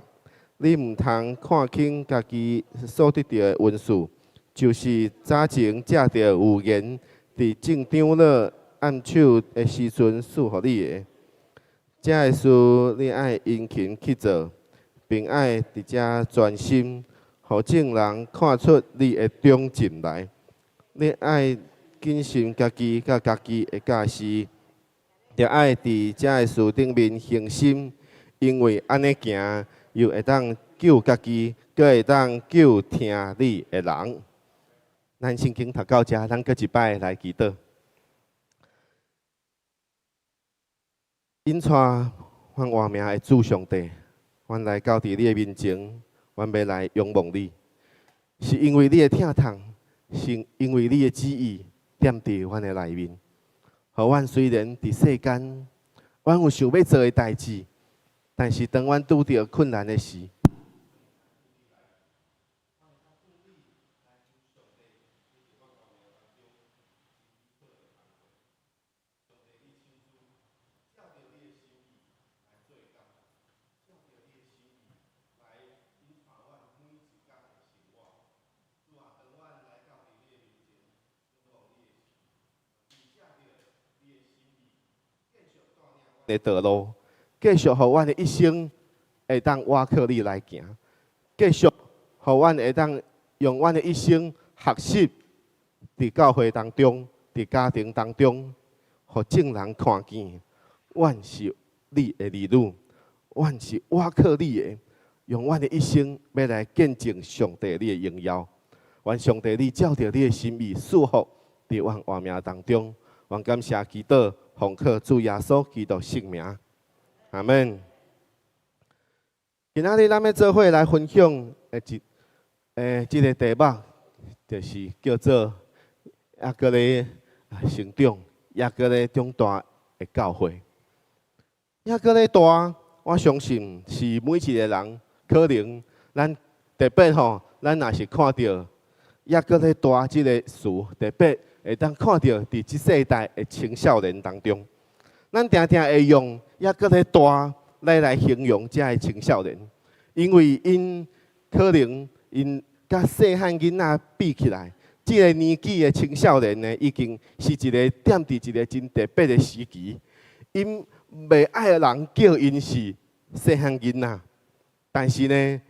A: 你毋通看輕家己所得著的恩賜，就是早前藉著預言，佇眾長老按手的時陣賜予你的。這个事你愛殷勤去做，並愛佇遮專心，予眾人看出你的長進來。你愛謹慎家己佮家己的教示，著愛佇這个事頂面恆心，因為按呢行，又會當救家己，閣會當救聽你的人。咱聖經讀到遮，咱閣一擺來祈禱。引帶阮活命的主上帝，阮來到佇你的面前，阮欲來仰望你，是因為你的疼痛，是因為你的旨意踮佇阮的內面。予阮雖然佇世間，阮有想欲做的代誌，但是當阮拄著困難的時，的道路，繼續予阮的一生會當倚靠你來行，繼續予阮會當用阮的一生學習，佇教會當中，佇家庭當中，予眾人看見，阮是你的兒女，阮是倚靠你的，用阮的一生欲來見證上帝你的榮耀。願上帝你照著你的心意賜福佇阮活命當中。願感謝祈禱，奉靠主耶穌基督聖名，阿們。今仔日咱欲做伙來分享的一這个題目，就是叫做猶閣咧成長，猶閣咧長大的教會。猶閣咧大，我相信是每一个人可能，咱特別吼，咱若是看著猶閣咧大這个詞，特別會當看著佇這世代的青少年當中，咱定定會用猶閣咧大來形容遮个青少年，因為𪜶可能𪜶佮細漢囡仔比起來，這个年紀的青少年呢，已經是一个踮佇一个真特別的時期。𪜶袂愛人叫𪜶是細漢囡仔，但是呢，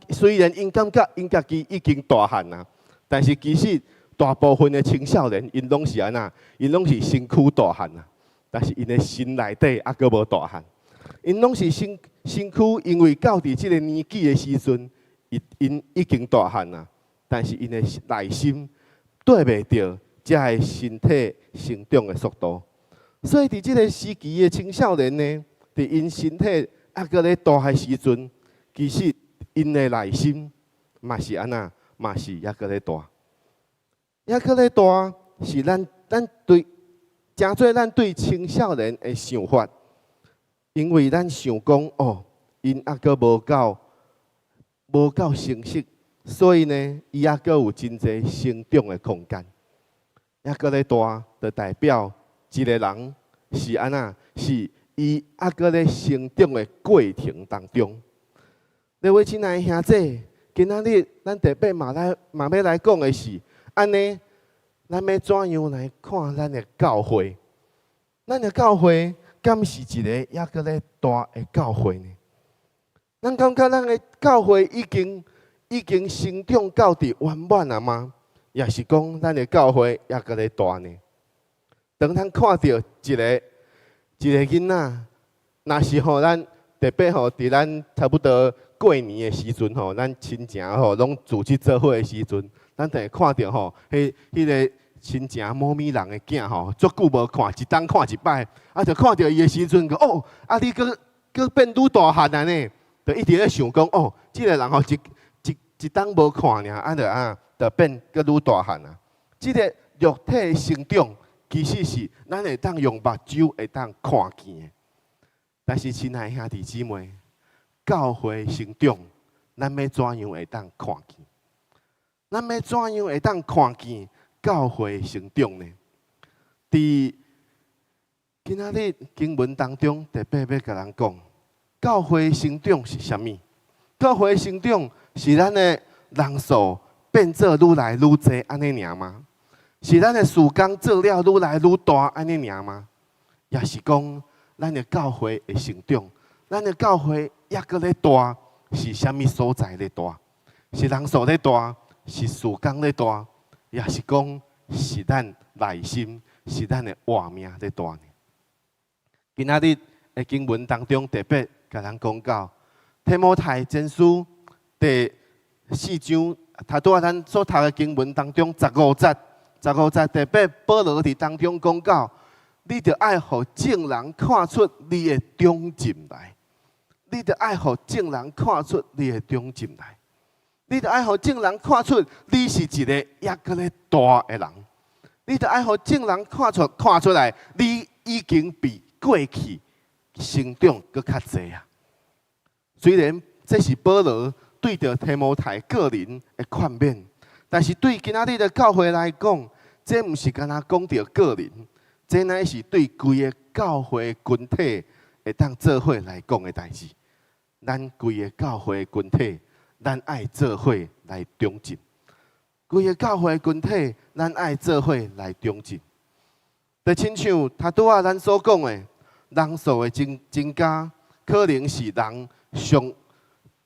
A: 雖然𪜶感覺𪜶家己已經大漢啦，但是其實大部分的青少年，𪜶攏是按怎？𪜶攏是身軀大漢啊，但是𪜶的心內底猶閣無大漢。𪜶攏是身軀，因為到佇這个年紀的時陣，𪜶已經大漢啦，但是𪜶的內心綴袂著遮个身體成長的速度。所以佇這个時期的青少年呢，佇𪜶身體猶閣咧大的時陣，其實𪜶的內心嘛是按怎，嘛是猶閣咧大。猶閣咧大是咱對，誠濟咱對青少年的想法，因為咱想講哦，𪜶猶閣無夠成熟，所以呢，伊猶閣有真濟成長的空間。猶閣咧大，就代表一个人是按怎？是伊猶閣咧成長的過程當中。各位親愛的兄弟，今仔日咱特別嘛欲來講的是，按呢，咱欲怎樣來看咱的教會？咱的教會敢是一个猶閣咧大的教會呢？咱感覺咱的教會已經成長到佇圓滿啊嗎？抑是講咱的教會猶閣咧大呢？當咱看著一个一个囡仔，若是吼咱特別吼，佇咱差不多過年的時陣吼，咱親情吼攏組織做伙的時陣，咱就會看著吼，彼个親情某咪人的囝吼，足久無看，一冬看一擺，啊，就看著伊的時陣，哦，啊，你閣閣變愈大漢啊呢？就一直咧想講，哦，這个人吼一一一冬無看爾，啊，就啊，就變閣愈大漢啊。這个肉體的成長，其實是咱會當用目睭會當看見的。但是，親愛兄弟姊妹，教會成長，咱欲怎樣會當看見？咱欲怎樣會當看見教會成長呢？佇今仔日經文當中，特別欲共咱講，教會成長是啥物？教會成長是咱的人數變做愈來愈濟按呢爾嗎？是咱的事工做了愈來愈大按呢爾嗎？抑是講咱的教會的成長，咱的教會猶閣咧大，是啥物所在咧大？是人數咧大，是事工咧大，抑是講是咱內心，是咱的活命咧大呢？今仔日的經文當中特別共咱講到，提摩太前書第四章，頭拄仔咱所讀的經文當中十五節，十五節特別保羅佇當中講到，你著愛予眾人看出你的長進來，你著愛予眾人看出你的長進來，你著愛予眾人看出你是一个猶閣咧大的人，你著愛予眾人看出來，你已經比過去成長閣較濟啊。雖然這是保羅對著提摩太個人的勸勉，但是對今仔日的教會來講，這毋是干焦講著個人，這乃是對規個教會群體會當做伙來講的代誌。咱規个教會群體，咱愛做伙來長進。規个教會群體，咱愛做伙來長進。就親像頭拄仔咱所講的，人數的增加，可能是人上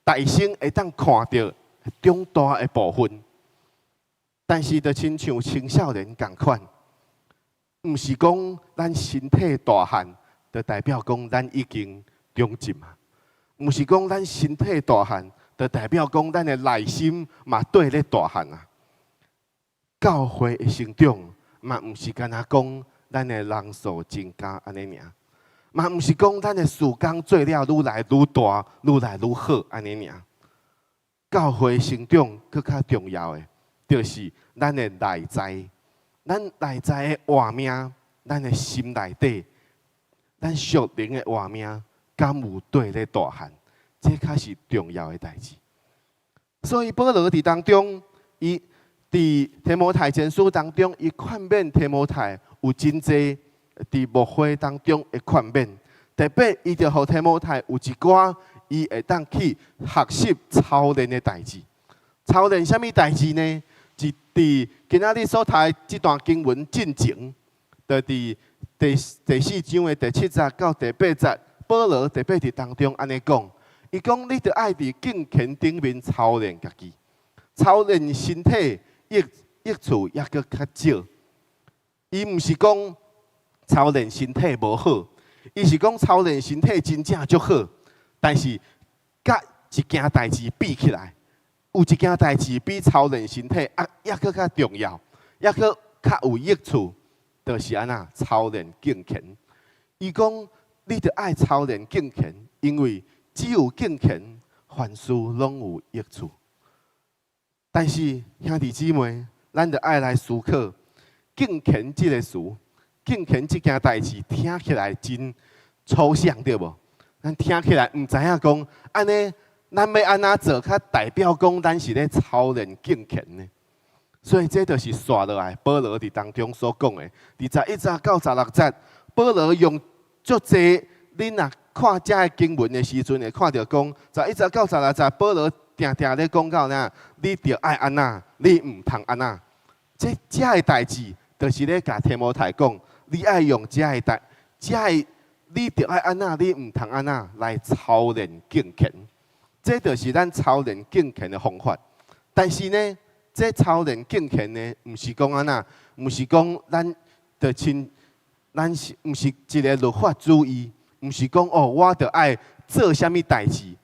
A: 大先會當看著長大的部分。但是，就親像青少年仝款，毋是講咱身體大漢，就代表講咱已經長進啊。毋是講咱身體大漢，就代表講咱的內心嘛綴咧大漢啊。教會的成長嘛，毋是干焦講咱的人數增加按呢爾，嘛毋是講咱的事工做了愈來愈大、愈來愈好按呢爾。教會成長閣較重要的，就是咱的內在，咱內在的活命，咱的心內底，咱屬靈的活命，敢有綴咧大漢？這較是重要的代誌。所以保羅佇當中，伊佇提摩太前書當中，伊勸勉提摩太有真濟佇牧會當中的勸勉，特別伊就予提摩太有一寡伊會當去學習操練的代誌。操練啥物代誌呢？是佇今仔日所讀的這段經文進前，就佇第四章的第七節到第八節，保羅特別佇當中按呢講，伊講你著愛佇敬虔頂面操練家己，操練身體益處猶閣較少。伊毋是講操練身體無好，伊是講操練身體真正足好，但是佮一件代誌比起來，有一件代誌比操練身體啊，猶閣較重要，猶閣較有益處，就是按怎操練敬虔。伊講你著愛操練敬虔，因為只有敬虔，凡事攏有益處。但是兄弟姊妹，咱著愛來思考敬虔這个詞，敬虔這件代誌聽起來真抽象，對無？咱聽起來毋知影講，按呢，咱欲按怎做，較代表講咱是咧操練敬虔呢？所以這就是紲落來，保羅佇當中所講的，佇11節到16節，保羅用足濟，恁若看這个經文的時陣，會看著講，11節到16節，保羅定定咧講到哪，你著愛按怎，你毋通按怎。這个代誌，就是咧共提摩太講，你愛用這个代，這个你著愛按怎，你毋通按怎來操練敬虔。這就是咱操練敬虔的方法。但是呢，這操練敬虔呢，毋是講按怎，毋是講咱著親，咱是毋是一个律法主義？毋是講哦，我著愛做啥物代誌，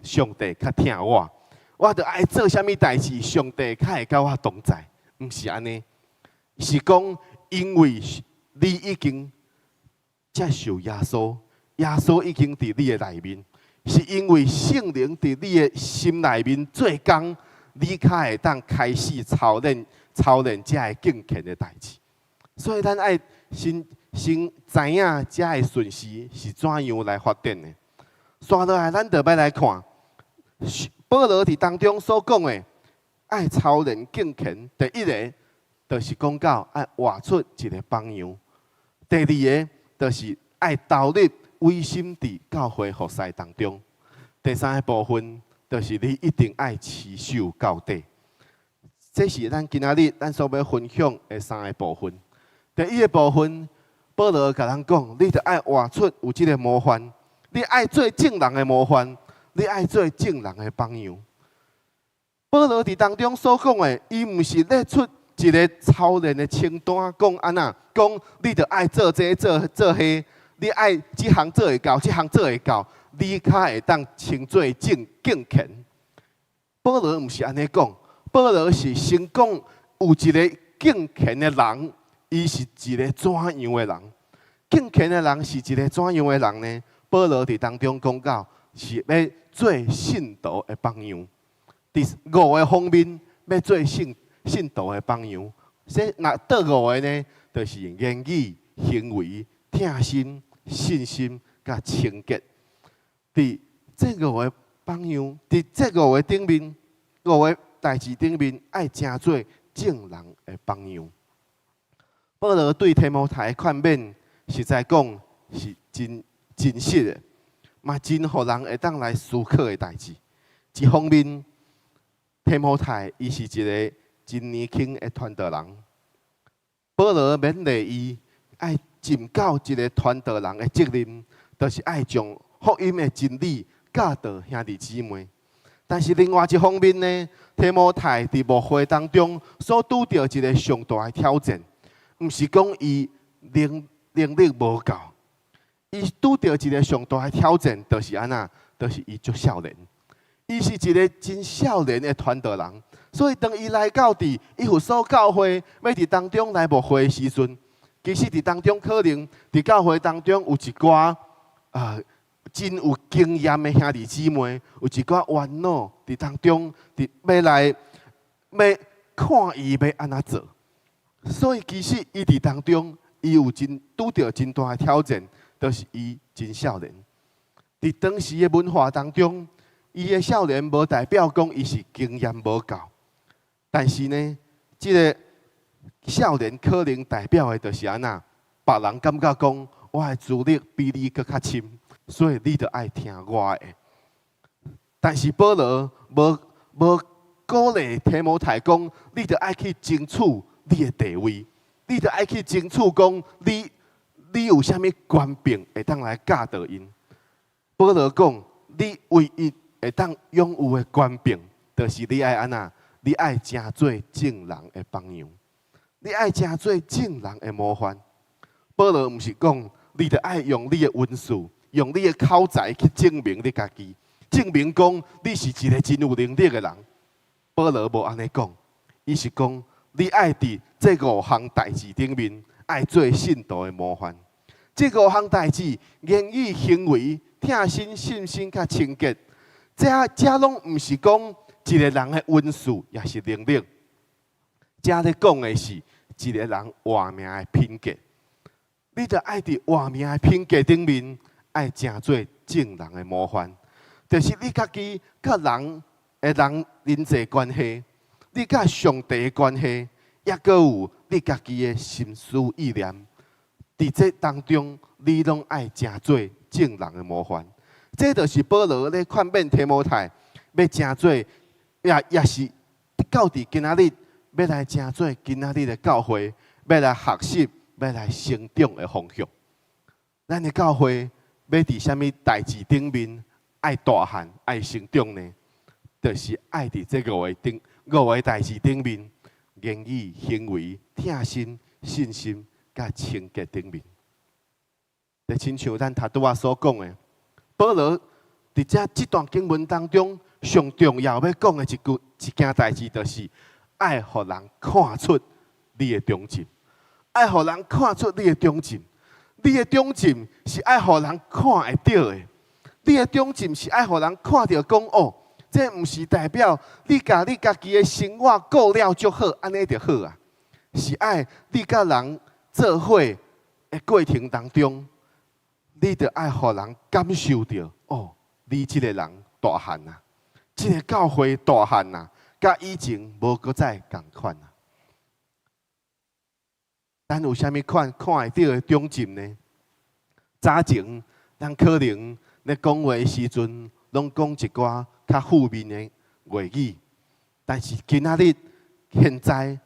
A: 上帝較疼我，我著愛做啥物代誌，上帝較會佮我同在。毋是按呢，是講因為你已經接受耶穌，耶穌已經佇你的內面，是因為聖靈佇你的心內面做工，你較會當開始操練這个敬虔的代誌。所以咱愛先知影這个順序是怎樣來發展的。紲落來，咱就欲來看保羅佇當中所講的，愛操練敬虔。第一个就是講到愛活出一个榜樣；第二个就是愛投入委身佇教會服侍當中；第三个部分就是你一定愛持守到底。這是咱今仔日咱所欲分享的三个部分。第一个部分，保羅共咱講，你著愛活出有這个模範，你愛做眾人的模範，你愛做眾人的榜樣。保羅佇當中所講的，伊毋是列出一个操練的清單，講按怎，講你著愛做這做彼，你愛這項做會到，這項做會到，你較會當稱做敬虔。保羅毋是按呢講，保羅是先講有一个敬虔的人，伊是一个怎樣的人？敬虔的人是一个怎樣的人呢？保羅佇當中講到，是欲做信徒的榜樣。佇五个方面欲做信徒的榜樣。這若佗五个呢？就是言語、行為、疼心、信心、佮清潔。佇這五个榜樣，佇這五个頂面，五个代誌頂面，愛成做眾人的榜樣。保羅對提摩太的勸勉，實在講是真真實的，嘛真予人會當來思考的代誌。一方面，提摩太伊是一个真年輕的傳道人，保羅勉勵伊愛盡到一个傳道人的責任，就是愛將福音的真理教導兄弟姊妹。但是另外一方面呢，提摩太佇牧會當中所拄著一个上大的挑戰，毋是講伊能力無夠，伊拄著一个上大的挑戰，就是按怎，就是伊足少年。伊是一个真少年的傳道人，所以當伊來到佇以弗所教會，欲佇當中來牧會的時陣，其實佇當中可能佇教會當中有一寡啊真有經驗的兄弟姊妹，有一寡元老佇當中，佇欲來欲看伊欲按怎做。所以其實伊佇當中，伊有真拄著真大的挑戰，就是伊真少年。佇當時的文化當中，伊的少年無代表講伊是經驗無夠，但是呢，這个少年可能代表的就是按怎，別人感覺講我的資歷比你閣較深，所以你著愛聽我的。但是保羅無鼓勵提摩太講，你著愛去爭取你的地位，你著愛去爭取講你有啥物權柄會當來教導𪜶。保羅講，你唯一會當擁有的權柄，就是你愛按怎？你愛成做眾人的榜樣，你愛成做眾人的模範。保羅毋是講，你著愛用你的文字，用你的口才去證明你家己，證明講你是一個真有能力的人。保羅無按呢講，伊是講你愛佇這五項代誌頂面，愛做信徒的模範。這五項代誌，言語、行為、疼心、信心佮清潔，這攏毋是講一個人的文字，抑是能力。這咧講的是一個人活命的品格。你著愛佇活命的品格頂面，愛成做眾人的模範。就是你家己佮人的人際關係，你佮上帝的關係，抑閣有你家己的心思意念。佇這當中，你攏愛成做眾人的模範。這就是保羅咧勸勉提摩太，欲成做，也是到佇今仔日，欲來成做今仔日的教會，欲來學習，欲來成長的方向。咱的教會欲佇啥物代誌頂面愛大漢、愛成長呢？就是愛佇這五個代誌頂面，言語、行為、疼心、信心、佮清潔頂面。就親像咱頭拄仔所講的，保羅佇這段經文當中，上重要欲講的一件代誌，就是愛予人看出你的長進，愛予人看出你的長進。你的長進是愛予人看會著的，你的長進是愛予人看著講哦，這毋是代表你共你家己的生活顧了足好，按呢就好啊。是愛你佮人做伙的過程當中，你著愛予人感受著哦，你這個人大漢啊，這個教會大漢啊，佮以前無閣再仝款啊。咱有啥物款看會著的長進呢？早前咱可能咧講話的時陣，攏講一寡較負面的話語，但是今仔日現在，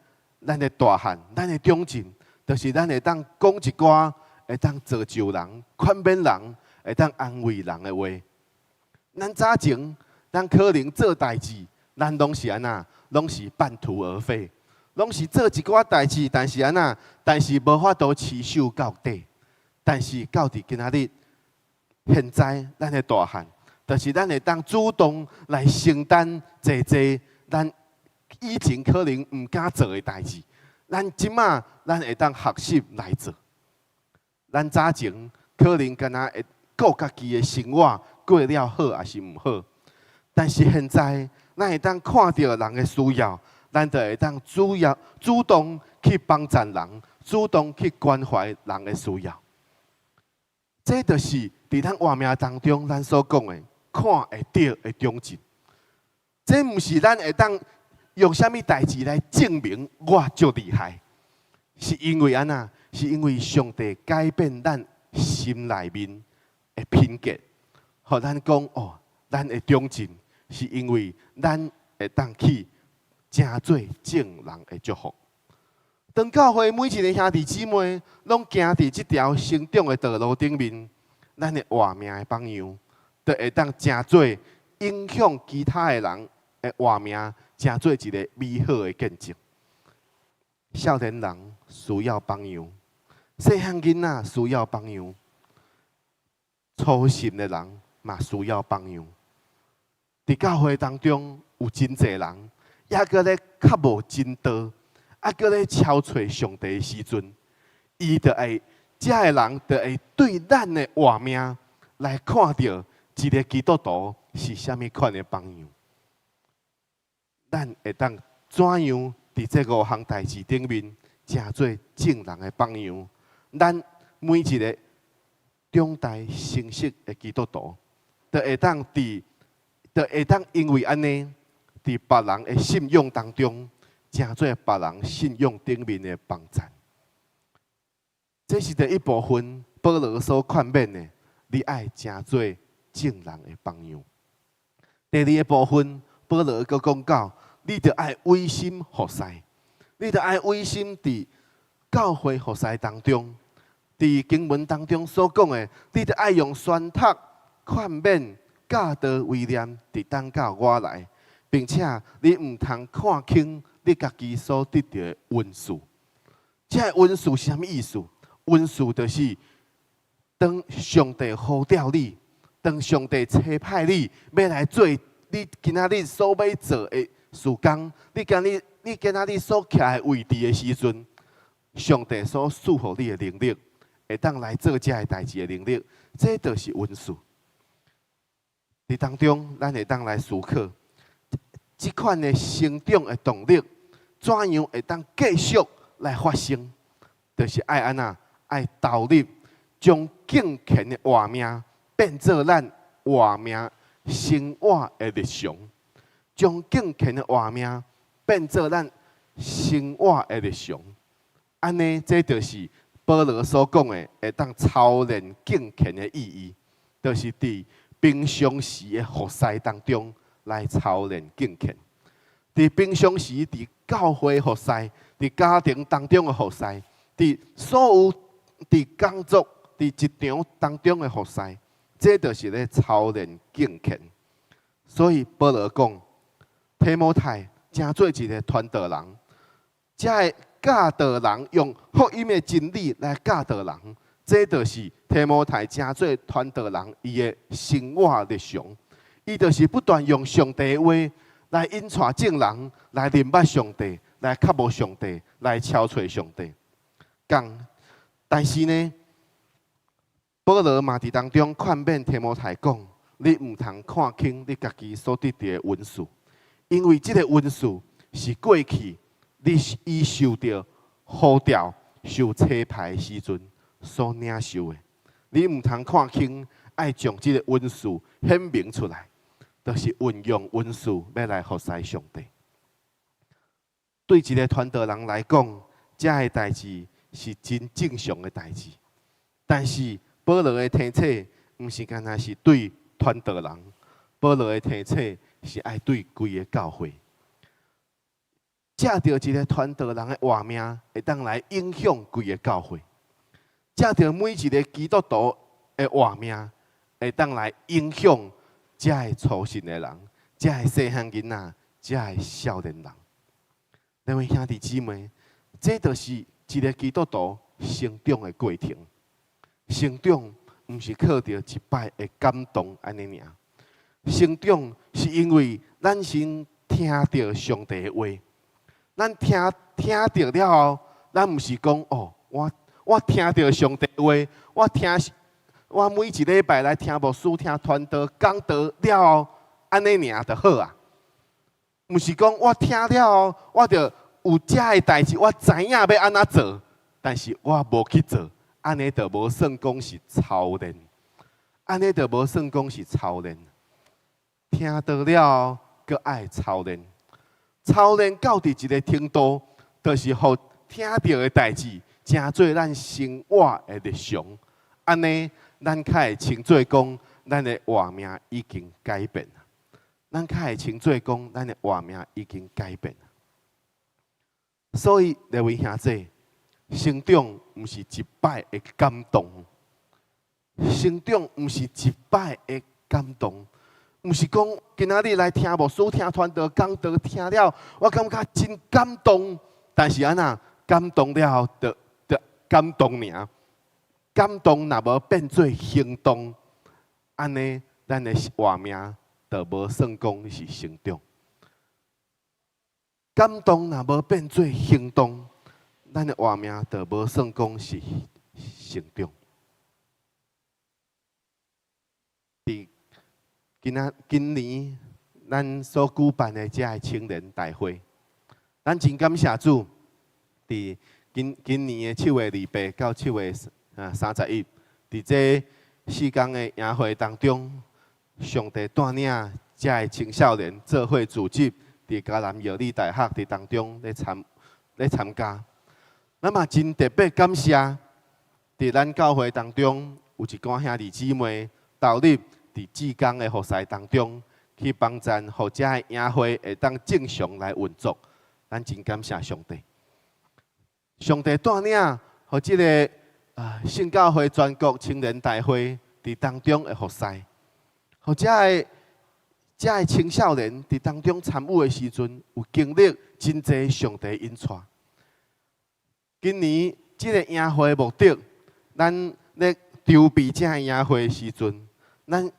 A: 咱的大漢，咱的長進，就是咱會當講一寡會當造就人、勸勉人、會當安慰人的話。咱早前，咱可能做代誌，咱攏是按怎？攏是半途而廢，攏是做一寡代誌，但是按怎？但是無法度持守到底。但是到佇今仔日，現在咱的大漢，就是咱會當主動來承擔濟濟咱以前可能毋敢做的代誌。咱這馬咱會當學習來做。咱早前可能干焦會顧家己的生活過了好抑是毋好，但是現在咱會當看著人的需要，咱就會當主動去幫助人，主動去關懷人的需要。這就是佇咱活命當中，咱所講的看會著的長進。這毋是咱會當用啥物代誌來證明我足厲害，是因為按怎？是因為上帝改變咱心內面的品格，予咱講哦，咱的長進是因為咱會當去成做眾人的祝福。當教會每一个兄弟姊妹攏行佇這條成長的道路頂面，咱的活命的榜樣，就會當成做影響其他的人的活命，成做一个美好的見證。少年人需要榜樣，細漢囡仔需要榜樣，粗心的人嘛需要榜樣。佇教會當中有真濟人，猶閣咧較無真道，猶閣咧敲揣上帝的時陣，伊就會，這个人就會對咱的活命來看著一个基督徒是啥物款的榜樣。咱會當怎樣佇這五項代誌頂面，成做眾人的榜樣？咱每一个長大成熟的基督徒，就會當因為按呢，佇別人的信仰當中，成做別人信仰頂面的幫贊。這是第一部分，保羅所勸勉的，你愛成做眾人的榜樣。第二個部分，保羅閣講到，你著愛委心服侍，你著愛委心佇教會服侍當中，佇經文當中所講的，你著愛用宣讀、勸勉、教導為念，直等到我來，並且你毋通看輕你家己所得著的恩賜。這个恩賜是啥物意思？恩賜就是當上帝呼召你，當上帝差派你，欲來做你今仔日所欲做的事工，你今仔日所徛的位置的時陣，上帝所賜予你的能力，會當來做這个代誌的能力，這就是恩賜。佇當中，咱會當來思考，這款的成長的動力，怎樣會當繼續來發生？就是愛按怎，愛投入，將敬虔的活命變做咱活命生活的日常，將敬虔的活命變做咱生活的日常。按呢，這就是保羅所講的，會當操練敬虔的意義，就是佇平常時的服侍當中來操練敬虔。佇平常時佇教會服侍，佇家庭當中的服侍，佇所有佇工作、佇職場當中的服侍，這就是咧操練敬虔。所以保羅講，提摩太成做一个傳道人，才會教導人用福音的真理來教導人，這就是提摩太成做傳道人伊的生活日常。伊就是不斷用上帝的話來引帶眾人來認捌上帝，來渴慕上帝，來朝揣上帝。講，但是呢，保羅嘛佇當中勸勉提摩太講：你毋通看輕你家己所得著的恩賜，因為這个恩賜是過去你已受著呼召、受差派的時陣所領受的。你毋通看輕，愛將這个恩賜顯明出來，就是運用恩賜欲來服侍上帝。對一个傳道人來講，這个代誌是真正常的代誌。但是保羅的提醒，毋是干焦是對傳道人，保羅的提醒是愛對規个教會。藉著一个傳道人的活命，會當來影響規个教會；藉著每一个基督徒的活命，會當來影響遮个初信的人、遮个細漢囡仔、遮个少年人。各位兄弟姊妹，這就是一个基督徒成長的過程。成長毋是靠著一擺的感動按呢爾，成長是因為咱先聽著上帝的話，咱聽聽著了後，咱毋是講哦，我聽著上帝的話，我聽我每一禮拜來聽牧師聽傳道講道了後，按呢爾就好啊。毋是講我聽了後，我就有遮个代誌，我知影欲按怎做，但是我無去做，按呢就無算講是操練，按呢就無算講是操練。聽著了後，閣愛操練，操練到佇一个程度，就是予聽著的代誌，成做咱生活的日常。按呢，咱較會稱做講，咱的活命已經改變。咱較會稱做講，咱的活命已經改變。所以，各位兄弟，成長毋是一擺的感動，成長毋是一擺的感動，毋是講今仔日來聽牧師聽傳道講道聽了，我感覺真感動。但是按怎感動了後，就就感動爾，感動若無變做行動，按呢，咱的活命就無算講是成長。感動若無變做行動，咱的活命就無算講是成長。佇今仔今年咱所舉辦的這个青年大會，咱真感謝主，佇今今年的7月28到7月31，佇這4工的營會當中，上帝帶領這个青少年做伙組織，佇嘉南藥理大學佇當中咧參咧參加。咱嘛真特別感謝佇咱教會當中，有一寡兄弟姊妹投入佇志工的服侍當中，去幫贊，予遮个營會會當正常來運作。咱真感謝上帝。上帝帶領，予這个聖教會全國青年大會佇當中的服侍，予遮个青少年佇當中參與的時陣，有經歷真濟上帝引帶。今年這个營會目的，咱咧籌備這个營會的時陣，咱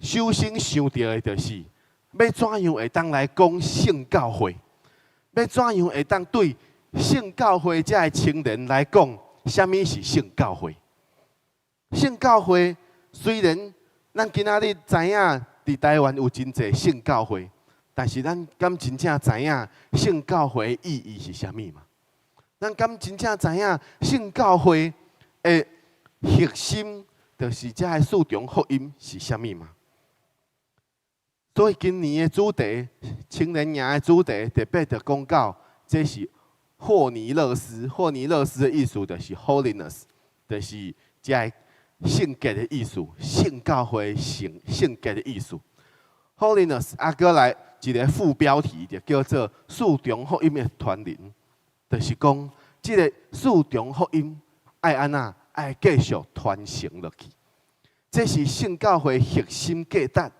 A: 首先想著的就是，欲怎樣會當來講聖教會？欲怎樣會當對聖教會遮个青年來講，啥物是聖教會？聖教會雖然咱今仔日知影，佇台灣有真濟聖教會，但是咱敢真正知影聖教會的意義是啥物嗎？咱敢真正知影聖教會的核心，就是遮个四重福音是啥物嗎？所以今年的主題，青年營的主題特別就講到，這是霍尼勒斯。霍尼勒斯的意思就是 holiness，就是遮个聖潔的意思，聖教會聖潔的意思。holiness 啊，閣來一个副標題就叫做四重福音的傳承，就是講這个四重福音愛按怎愛繼續傳承落去，這是聖教會核心價值，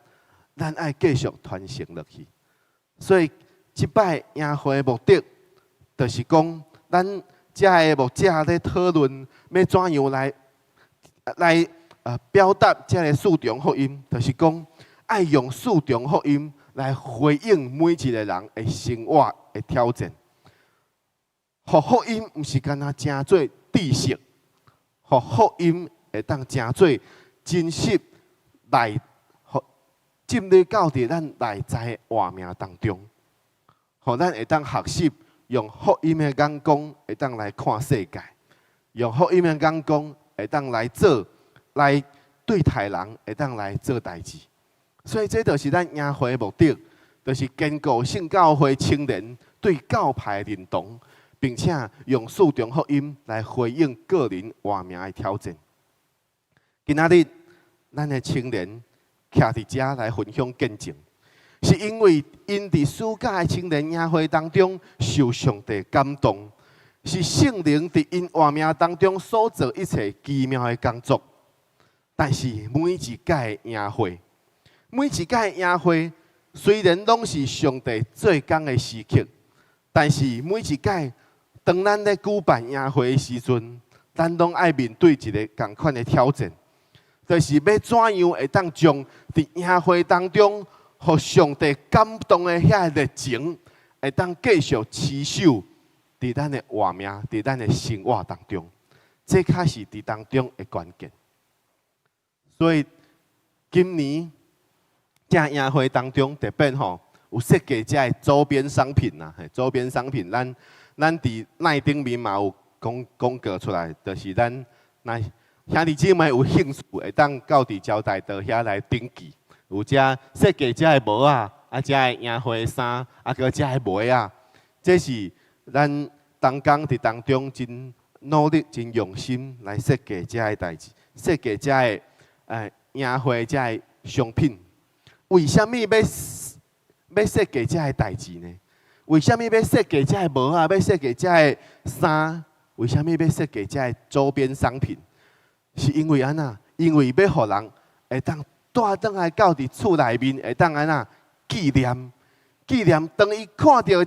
A: 咱愛繼續傳承落去。所以這擺營會的目的，就是講咱遮个牧者咧討論，欲怎樣來表達這个四重福音，就是講愛用四重福音來回應每一个人的生活的挑戰。予福音毋是干焦成做知識，予福音會當成做真實來，予進入到佇咱內在的活命當中，予咱會當學習用福音的眼光會當來看世界，用福音的眼光會當來做，來對待人，會當來做代誌。所以這就是咱營會的目的，就是堅固聖教會青年對教派的認同，並且用四重福音來回應個人活命的挑戰。今仔日，咱的青年徛佇遮來分享見證，是因為𪜶佇暑假的青年營會當中受上帝感動，是聖靈佇𪜶活命當中所做一切奇妙的工作。但是每一屆的營會，每一屆的營會雖然攏是上帝做工的時刻，但是每一屆當咱咧舉辦營會的時陣，咱攏愛面對一个仝款的挑戰，就是欲怎樣會當將佇營會當中，予上帝感動的遐個熱情，會當繼續持守佇咱的活命，佇咱的生活當中，這較是佇當中的關鍵。所以今年這營會當中特別吼，有設計遮个周邊商品啊，周邊商品，咱佇內頂面嘛有廣廣告出來，就是咱若兄弟姊妹有興趣，會當到佇招待桌遐來登記，有遮設計遮个帽仔，啊，遮个營會衫，啊，閣遮个襪仔，這是咱同工佇當中真努力、真用心來設計遮个代誌，設計遮个營會遮个商品。為啥物欲設計遮个代誌呢？為啥物欲設計遮个帽仔？欲設計遮个衫？為啥物欲設計遮个周邊商品？是因為按怎？因為欲予人會當帶轉來到佇厝內面，會當按怎紀念？紀念當伊看著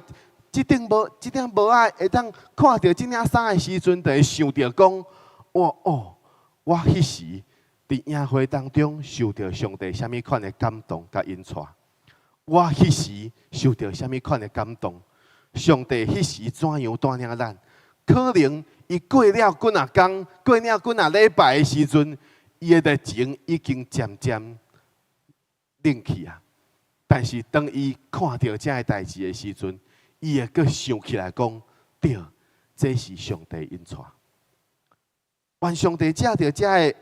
A: 這頂帽、這頂帽仔，會當看著這領衫的時陣，就會想著講：我哦，我彼時佇營會當中受著上帝啥物款的感動佮引帶。我彼時受著啥物款的感動？上帝彼時怎樣帶領咱？可能伊過了幾若工，過了幾若禮拜的時陣，伊的熱情已經漸漸冷去啊。但是當伊看著這个代誌的時陣，伊會閣想起來講：對，這是上帝引帶。願上帝藉著這个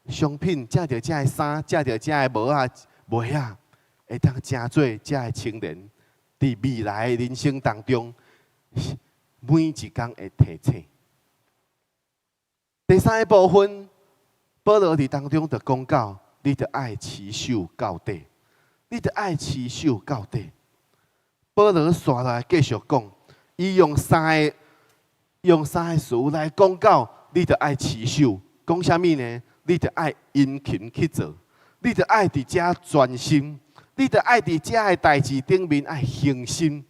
A: 商品，藉著這个衫，藉著這个帽仔、襪仔，會當成做這个青年佇未來的人生當中，每一工的提醒。第三个部分，保羅佇當中就講到，你著愛持守到底，你著愛持守到底。保羅紲來繼續講，伊用三個詞來講到，你著愛持守。講啥物呢？你著愛殷勤去做，你著愛佇遮專心，你著愛佇遮的代誌頂面愛恆心。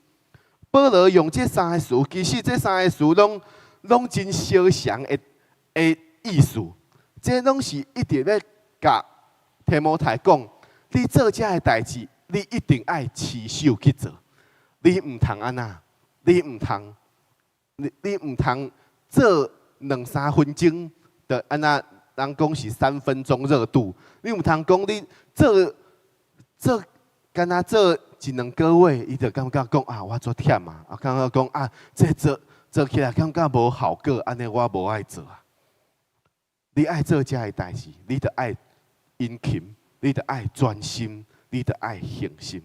A: 保羅用這三個詞，其實這三個詞攏真相像的意思。這攏是一直咧共提摩太講，你做這个代誌，你一定愛持守去做。你毋通按怎？你毋通做兩三分鐘，就按怎人講是三分鐘熱度。你毋通講你做做，敢若做一兩個月，伊就感覺講啊，我足忝啊，啊，感覺講啊，這做做起來感覺無效果，按呢我無愛做啊。你愛做這个代誌，你著愛殷勤，你著愛專心，你著愛恆心，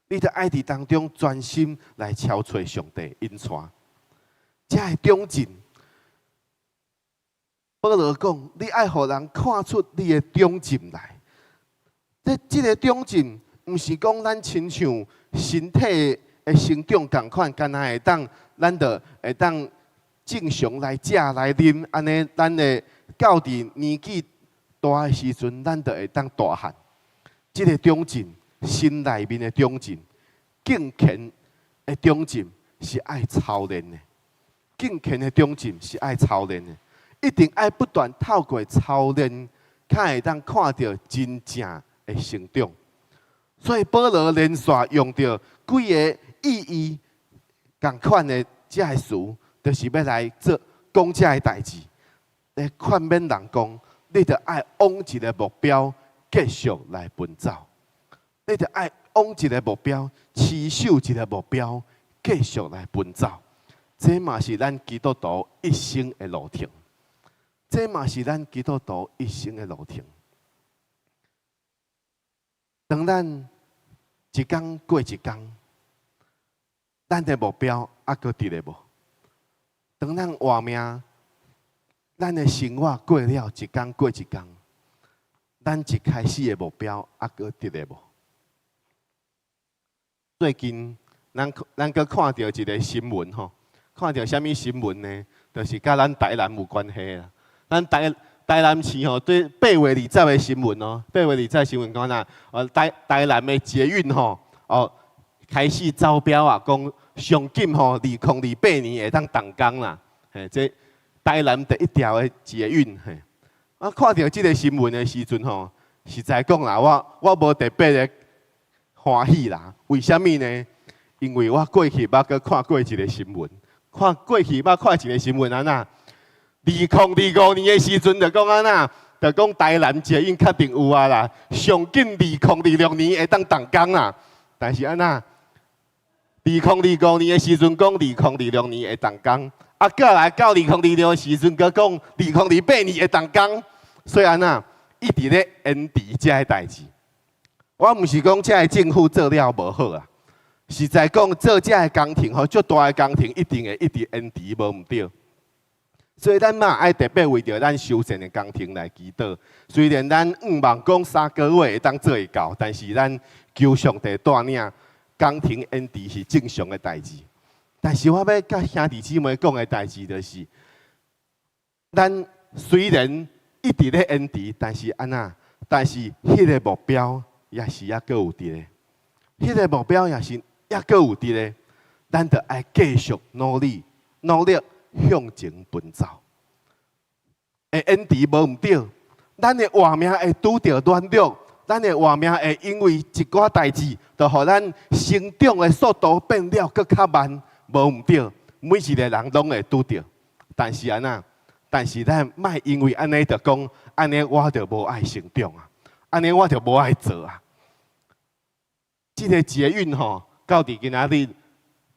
A: 你著愛佇當中專心來朝揣上帝引帶。這个長進，保羅講，你愛予人看出你的長進來。這個長進，毋是講咱親像身體的成長仝款，敢若會當，咱就會當正常來食來啉，按呢，咱的到佇年紀大的時陣，咱就會當大漢。這個長進，心內面的長進，敬虔的長進是愛操練的。敬虔的長進是愛操練的，一定愛不斷透過操練，才會當看著真正的成長。所以保羅連續用著幾个意義仝款的這个詞，就是欲來做講這个代誌，來勸勉人講，你著愛往一个目標繼續來奔走，你著愛往一个目標，持守一个目標，繼續來奔走。這嘛是咱基督徒一生的路程，這嘛是咱基督徒一生的路程。當咱一工過一工，咱的目標猶閣佇咧無？當咱活命，咱的生活過了一工過一工，咱一開始的目標猶閣佇咧無？最近，咱閣看著一个新聞吼，看著啥物新聞呢？就是佮咱台南有關係啦。咱台南市吼，對8月20的新聞哦，八月二十新聞講哪？台南的捷運吼，哦，開始招標啊，講上緊吼，2028年會當動工啦。嘿，這台南第一條的捷運嘿。我看著這个新聞的時陣吼，實在講啦，我無特別的歡喜啦。為啥物呢？因為我過去捌閣看過一个新聞，看過去捌看一个新聞按怎？2025年的時陣就講按怎？就講台南捷運確定有啊啦，上緊2026年會當動工啦。但是按怎？2025年的時陣講2026年會動工，啊，過來到2026的時陣，閣講2028年會動工，所以按怎？一直咧延遲這个代誌。我毋是講這个政府做了無好啊，實在講做這个工程吼，足大的工程一定會一直延遲，無毋對。所以咱嘛愛特別為著咱修繕的工程來祈禱。雖然咱向望講3個月會當做會到，但是咱求上帝帶領，工程延遲是正常的代誌。但是我欲佮兄弟姊妹講的代誌就是，咱雖然一直咧延遲，但是按怎？但是彼个目標也是猶閣有佇咧，彼个目標也是猶閣有佇咧，咱著愛繼續努力，努力向前奔走。會延遲無毋對，咱的活命會拄著軟弱，咱的活命會因為一寡代誌，就予咱成長的速度變了閣較慢，無毋對。每一个人攏會拄著，但是按怎？但是咱莫因為按呢就講，按呢我就無愛成長啊，按呢我就無愛做啊。這个捷運吼，到佇今仔日，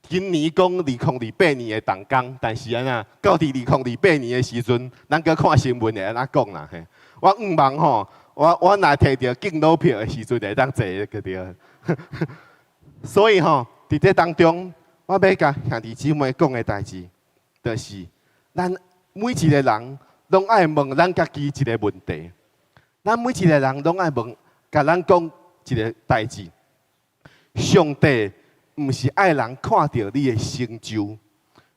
A: 今年講2028年會動工，但是按怎？到佇2028年的時陣，咱閣看新聞會按怎講啦？嘿，我向望吼，我若提著敬老票的時陣，會當坐個對。所以吼，佇這當中，我欲共兄弟姊妹講的代誌，就是咱每一个人攏愛問咱家己一个問題。咱每一个人攏愛問，共咱講一个代誌。上帝毋是愛人看著你的成就，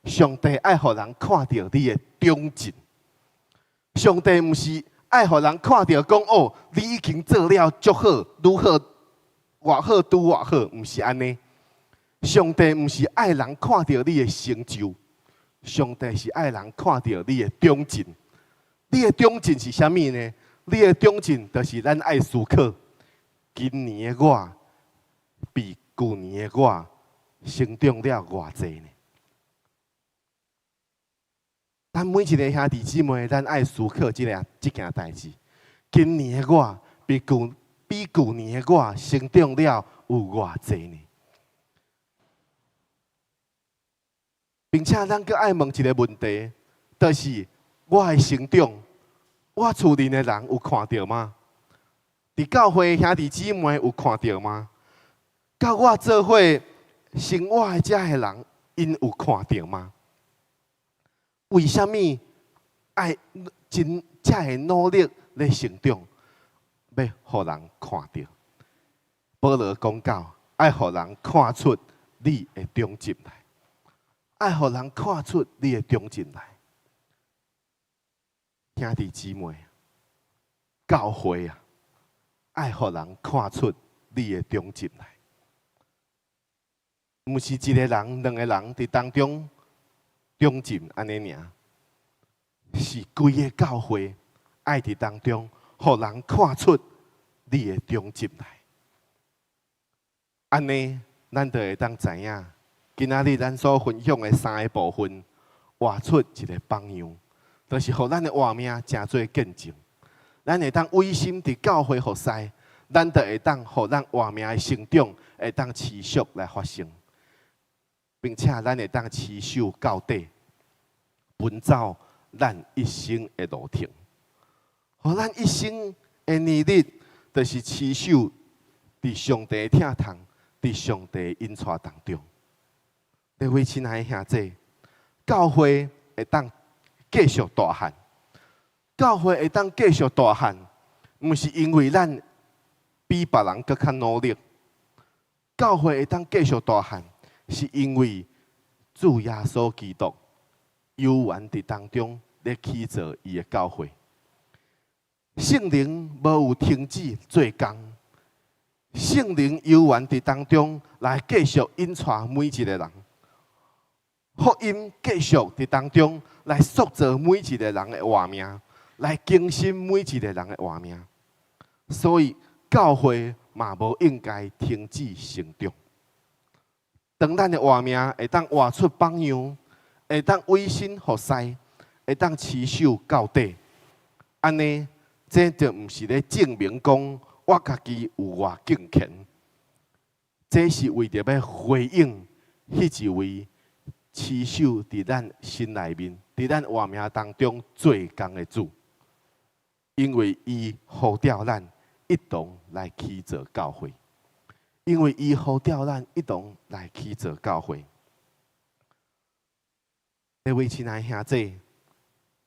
A: 上帝愛予人看著你的長進。上帝毋是愛予人看著講哦，你已經做了足好，愈好，偌好，拄偌好，毋是按呢。上帝毋是愛人看著你的成就，上帝是愛人看著你的長進。你的長進是啥物呢？你的長進就是咱愛思考，今年的我比舊年的我成長了偌濟呢？咱每一个兄弟姊妹，咱愛思考這件代誌。今年的我比舊年的我成長了有偌濟呢？並且咱閣愛問一个問題，就是我的成長，我厝裡的人有看著嗎？佇教會兄弟姊妹有看著嗎？佮我做伙生活的遮个人，𪜶有看著嗎？為啥物愛真遮會努力咧成長，欲予人看著？保羅講到，愛予人看出你的長進來，愛予人看出你的長進來。兄弟姊妹，教會啊，愛予人看出你的長進來。毋是一个人、兩个人佇當中長進按呢爾，是規个教會愛佇當中，予人看出你的長進來。按呢，咱就會當知影，今仔日咱所分享的三个部分，活出一个榜樣，就是予咱的活命成做見證。咱會當委身佇教會服侍，咱就會當予咱活命的成長會當持續來發生，並且咱會當持守到底，奔走咱一生的路程。予咱一生的年日，就是持守佇上帝的疼痛，佇上帝的引帶當中。各位親愛的兄弟，教會會當繼續大漢，教會會當繼續大漢，毋是因為咱比別人閣較努力。教會會當繼續大漢，是因為主耶穌基督猶原佇當中咧起造伊的教會。聖靈無有停止做工，聖靈猶原佇當中來繼續引帶每一個人，福音繼續佇當中來塑造每一個人的活命，來更新每一個人的活命。所以教會嘛無應該停止成長。當咱的活命會當活出榜樣，會當委身服侍，會當持守到底，按呢，這就毋是咧證明講我家己有偌敬虔，這是為著欲回應彼一位持守佇咱心內面、佇咱活命當中做工的主，因為伊呼召咱一同來起造教會，因為伊呼召咱一同來起造教會。各位親愛兄弟，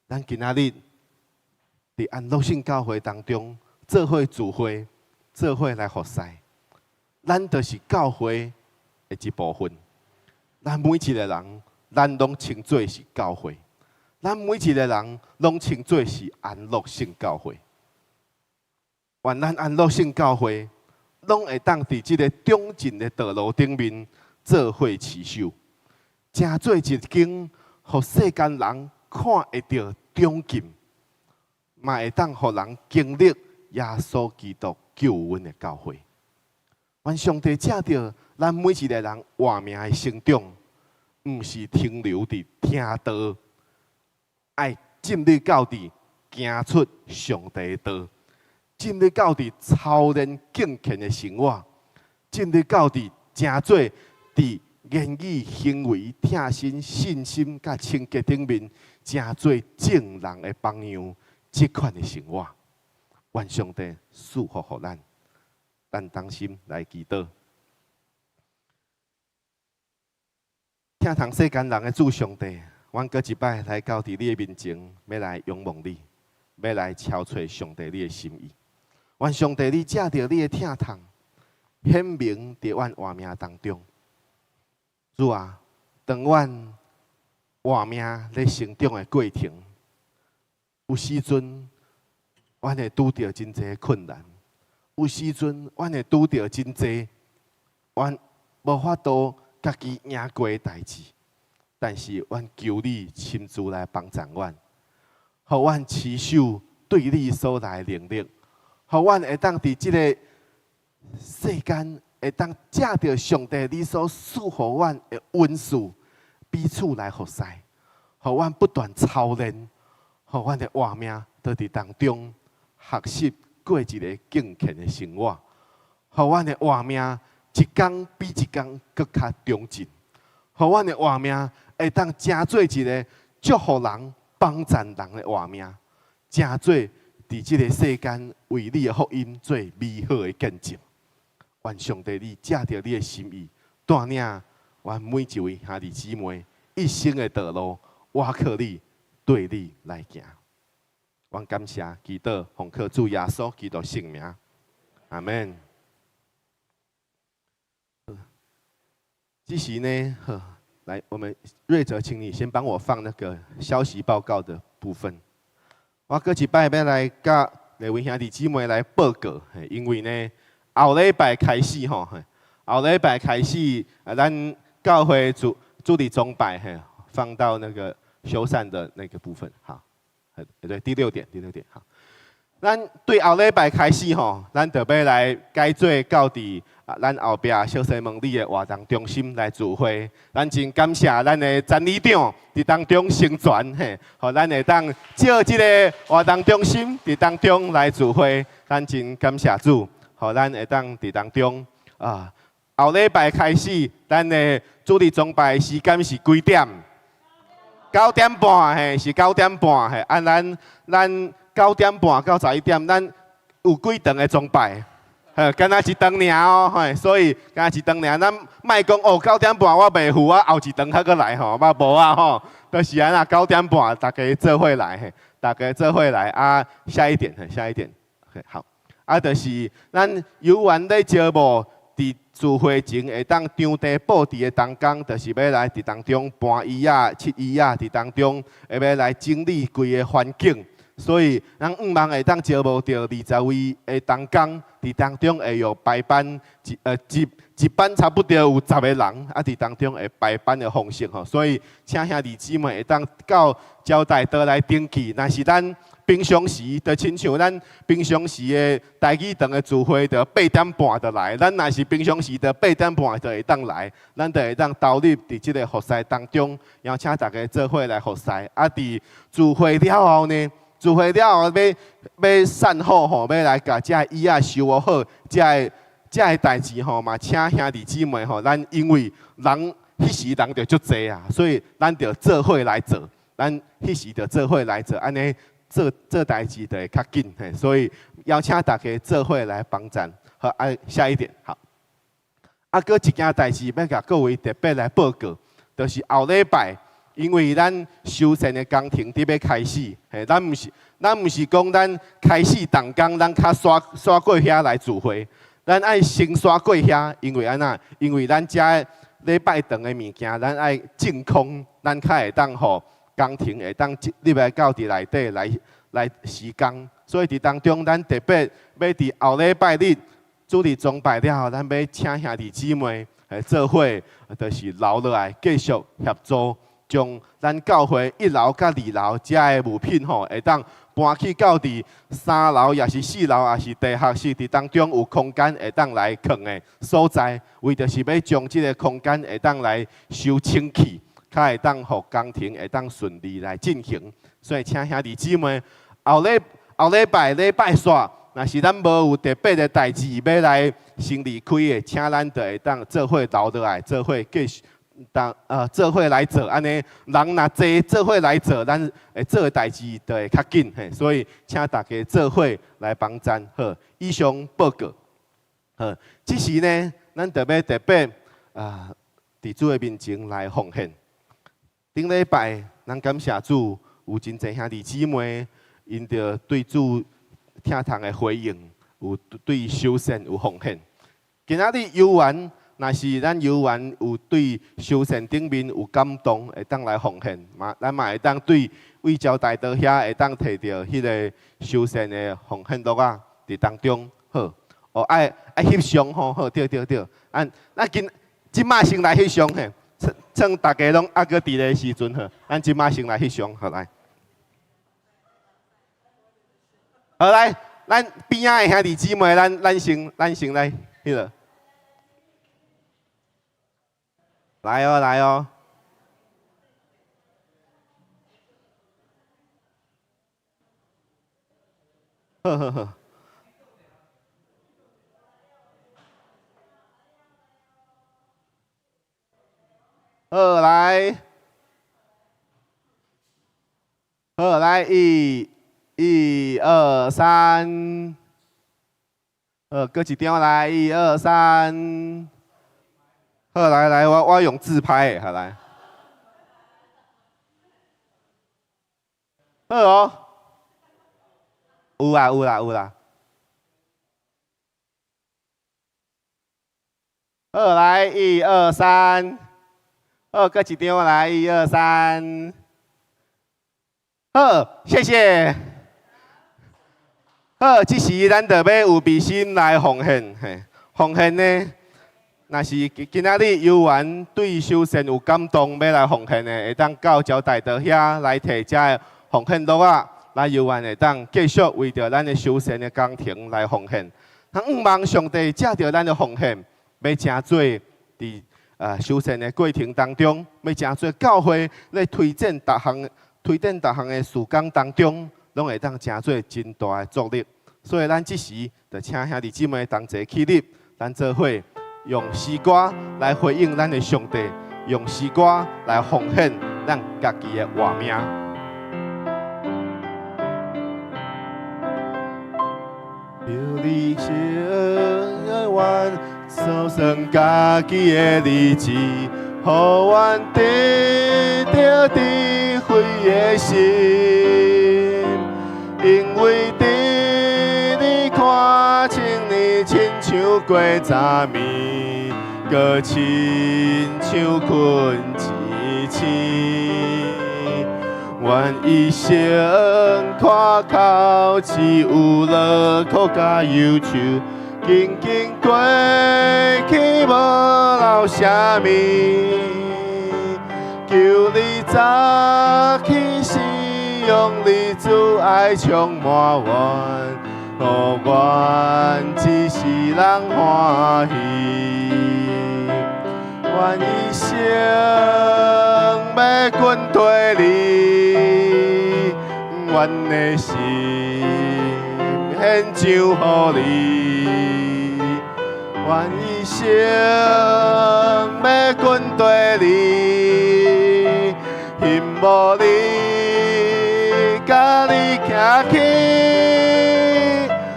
A: 咱今仔日佇安樂聖教會當中做伙聚會，做伙來服侍，咱就是教會的一部分。咱每一個人，咱攏稱做是教會。咱每一個人攏稱做是安樂聖教會。願咱安樂聖教會攏會當佇這個長進的道路頂面做伙持守，成做一間予世間人看會著長進，嘛會當予人經歷耶穌基督救恩的教會。願上帝藉著咱每一個人活命的成長，毋是停留佇聽道，愛進入到佇行出上帝的道，進入到佇操練敬虔的生活，進入到佇成做佇言語行為、疼心、信心佮清潔頂面，成做眾人的榜樣，這款的生活。願上帝賜福予咱，咱同心來祈禱。疼痛世間人的主上帝，阮閣一擺來到佇你的面前，欲來仰望你，欲來敲揣上帝你的心意。願上帝你藉著你的疼痛，顯明佇阮活命當中。主啊，當阮活命咧成長的過程，有時陣阮會拄著真濟困難，有時陣阮會拄著真濟，阮無法度家己贏過的代誌。但是，阮求你親自來幫助阮，予阮持守對你所來的能力，予阮會當佇這个世間會當藉著上帝你所賜予阮的恩賜，彼此來服侍，予阮不斷操練，予阮的活命都佇當中學習過一个敬虔的生活，予阮的活命一工比一工閣較長進，予阮的活命會當成做一个祝福人、幫贊人的活命，成做佇這个世間為你的福音做美好的見證。願上帝你藉著你的心意，帶領阮每一位兄弟姊妹一生的道路，倚靠你，對你來行。阮感謝祈禱，奉靠主耶穌基督聖名，阿門。這時呢，呵，來，我們瑞哲，請你先幫我放那個消息報告的部分。我閣一擺欲來佮各位兄弟姊妹來報告，因為呢，後禮拜開始吼，後禮拜開始，啊，咱教會主日崇拜嘿，放到那個修繕的那個部分，好，對，第六點，第六點，好。咱對後禮拜開始吼，咱就欲來改做到佇啊，咱後壁小西門里的活動中心來聚會。咱真感謝咱的詹里長佇當中成全嘿，予咱會當借這个活動中心佇當中來聚會。咱真感謝主，予咱會當佇當中啊。後禮拜開始，咱的主日崇拜時間是幾點？九點半嘿，是九點半嘿。啊，咱9點半到11點，咱有幾場的崇拜，呵，敢若一場爾哦，嘿，所以敢若一場爾，咱莫講哦，九點半我袂赴，我後一場較閣來吼，嘛無啊吼，就是按呢九點半，大家做伙來嘿，大家做伙來啊，下一點，嘿，下一點，OK，好，啊，就是咱猶原咧招募佇聚會前會當場地布置的同工，就是欲來佇當中搬椅仔、拭椅仔，佇當中會欲來整理規个環境。所以，咱向望會當招募著20位的同工，佇當中會用排班，一班差不多有10個人，啊，佇當中會排班的方式吼。所以，請兄弟姊妹會當到招待桌來登記。若是咱平常時，就親像咱平常時的台語堂的聚會，就八點半就來。咱若是平常時，就八點半就會當來，咱就會當投入佇這个服侍當中，邀請大家做伙來服侍。啊，佇聚會了後呢？聚會了後，欲善後吼，欲來共這椅仔收好，這个代誌吼嘛，請兄弟姊妹吼，咱因為人彼時人就足濟啊，所以咱著做伙來做，咱彼時著做伙來做，按呢做做代誌就會較緊嘿，所以邀請大家做伙來幫贊。好，啊，下一點好。啊，閣一件代誌欲共各位特別來報告，就是後禮拜。因為咱修繕的工程佇欲開始，嘿，咱毋是講咱開始動工，咱較煞煞過遐來聚會，咱愛先煞過遐，因為按怎？因為咱遮禮拜堂的物件，咱愛淨空，咱較會當予工程會當入來到佇內底來施工。所以佇當中，咱特別欲佇後禮拜日主日崇拜了後，咱欲請兄弟姊妹來做伙，就是留落來繼續協助。將咱教會一樓佮二樓遮的物品吼，會當搬去到佇三樓，抑是四樓，抑是地下室，佇當中有空間會當來囥的所在，為著是欲將這个空間會當來收清氣，較會當予工程會當順利來進行。所以請兄弟姊妹，後禮拜禮拜四，若是咱無有特別的代誌欲來先離開的，請咱就會當做伙留落來，做伙繼續。當做伙來做，按呢人若濟做伙來做，咱會做的代誌就會較緊嘿。所以請大家做伙來幫贊。好，以上報告。好，這時呢，咱就欲特別啊，佇主的面前來奉獻。頂禮拜，咱感謝主，有真濟兄弟姊妹，𪜶著對主疼痛的回應，有對修善有奉獻。今仔日猶原，若是咱猶原有對修善頂面有感動，會當來奉獻，嘛，咱嘛會當對位招待桌遐會當提著彼个修善的奉獻簿仔佇當中，好，哦，愛愛翕相吼，好，對對對，按咱今這馬先來翕相嘿。趁大家攏猶閣佇咧時陣好，咱這馬先來翕相，好來，好來，咱邊仔的兄弟姊妹，咱咱先咱先來，彼個，來哦來哦，好好好。好來，好來，一、一、二、三，好，閣一張來，一、二、三，好來來，我我用自拍的，好來，好哦，有啦有啦有啦。好來，一二三，好，閣一張來，一二三，好，謝謝。好，這時咱就欲預備心來奉獻，嘿，奉獻呢，若是今仔日猶原對修善有感動，欲來奉獻的，會當到招待桌遐來提這个奉獻簿仔，咱猶原會當繼續為著咱的修善的工程來奉獻。咱向望上帝藉著咱的奉獻，欲成做佇修善的過程當中，欲成做教會咧推展逐項、推展逐項的事工當中，攏會當成做真大的助力。所以咱這時就請兄弟姊妹同齊起立，咱做伙用詩歌來回應咱的上帝，用詩歌來奉獻咱家己的活命。求你聖願，數算家己的日子，予阮得著智慧的心，因為佇你看千年，親像過昨暝，閣親像睏一醒。阮一生看哭，只有樂苦佮憂愁，緊緊過去無留啥物。求你早起時，用你慈愛充滿阮，予阮一世人歡喜。阮一生欲跟隨你，阮的心獻上予你。阮一生欲跟隨你，希望你佮你行去。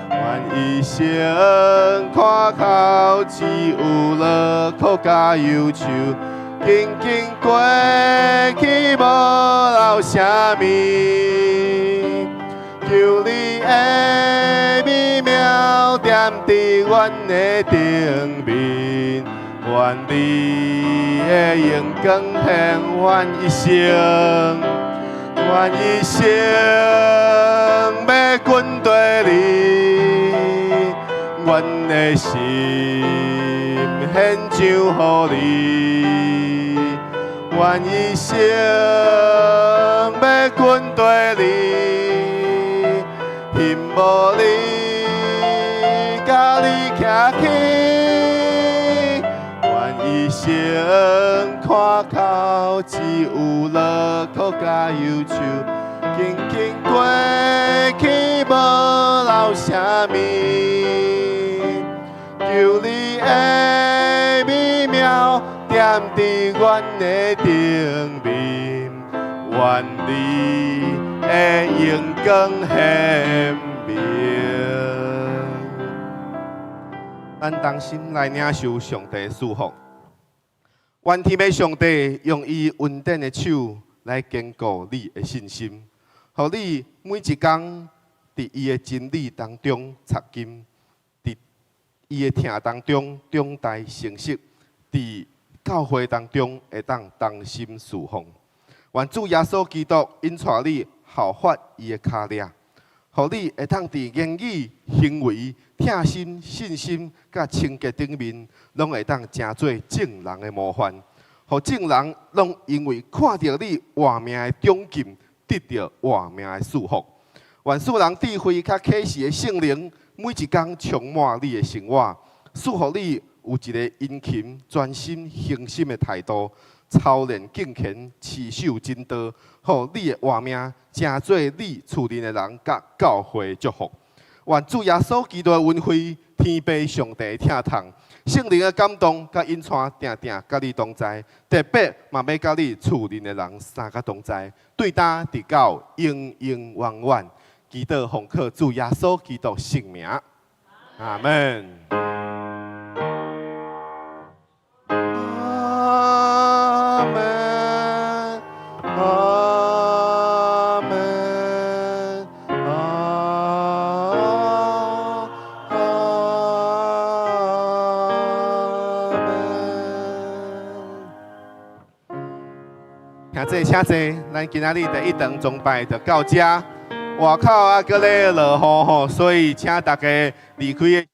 A: 阮一生看哭，只有樂苦佮憂愁，緊緊過去無留啥物。求你的美妙踮佇阮的頂面，願你的榮光顯阮一生，阮一生欲跟隨你，阮的心獻上予你，阮一生欲跟隨你，希望你佮你行去。阮一生看哭，只有樂苦佮憂愁，緊緊過去無留啥物。求你的美妙踮佇阮的頂面，願你的榮光顯明。咱同心來領受上帝的祝福。願天父上帝用伊恩典的手來堅固你的信心，予你每一工佇伊的真理當中插根，佇伊的疼當中長大成熟，佇教會當中會當同心事奉。願主耶穌基督引帶你效法伊的跤跡，予你會當佇言語、行為、疼心、信心佮清潔頂面，攏會當成做眾人的模範，予眾人攏因為看著你活命的長進，得著活命的祝福。願賜人智慧佮啟示的聖靈，每一工充滿你的生活，賜予你有一个殷勤、專心、恆心的態度，操練敬虔、持守真道，予你的活命成做你厝內的人佮教會的祝福。願主耶穌基督的恩惠、天父上帝的疼痛、聖靈的感動佮引帶，定定佮你同在，特別嘛欲佮你厝內的人三個同在，對今直到永永遠遠。祈禱奉靠主耶穌基督聖名，阿門。阿門，阿門，阿阿門。兄弟請坐，咱今仔日第一堂崇拜就到這。外口猶閣咧落雨吼，所以請大家離開。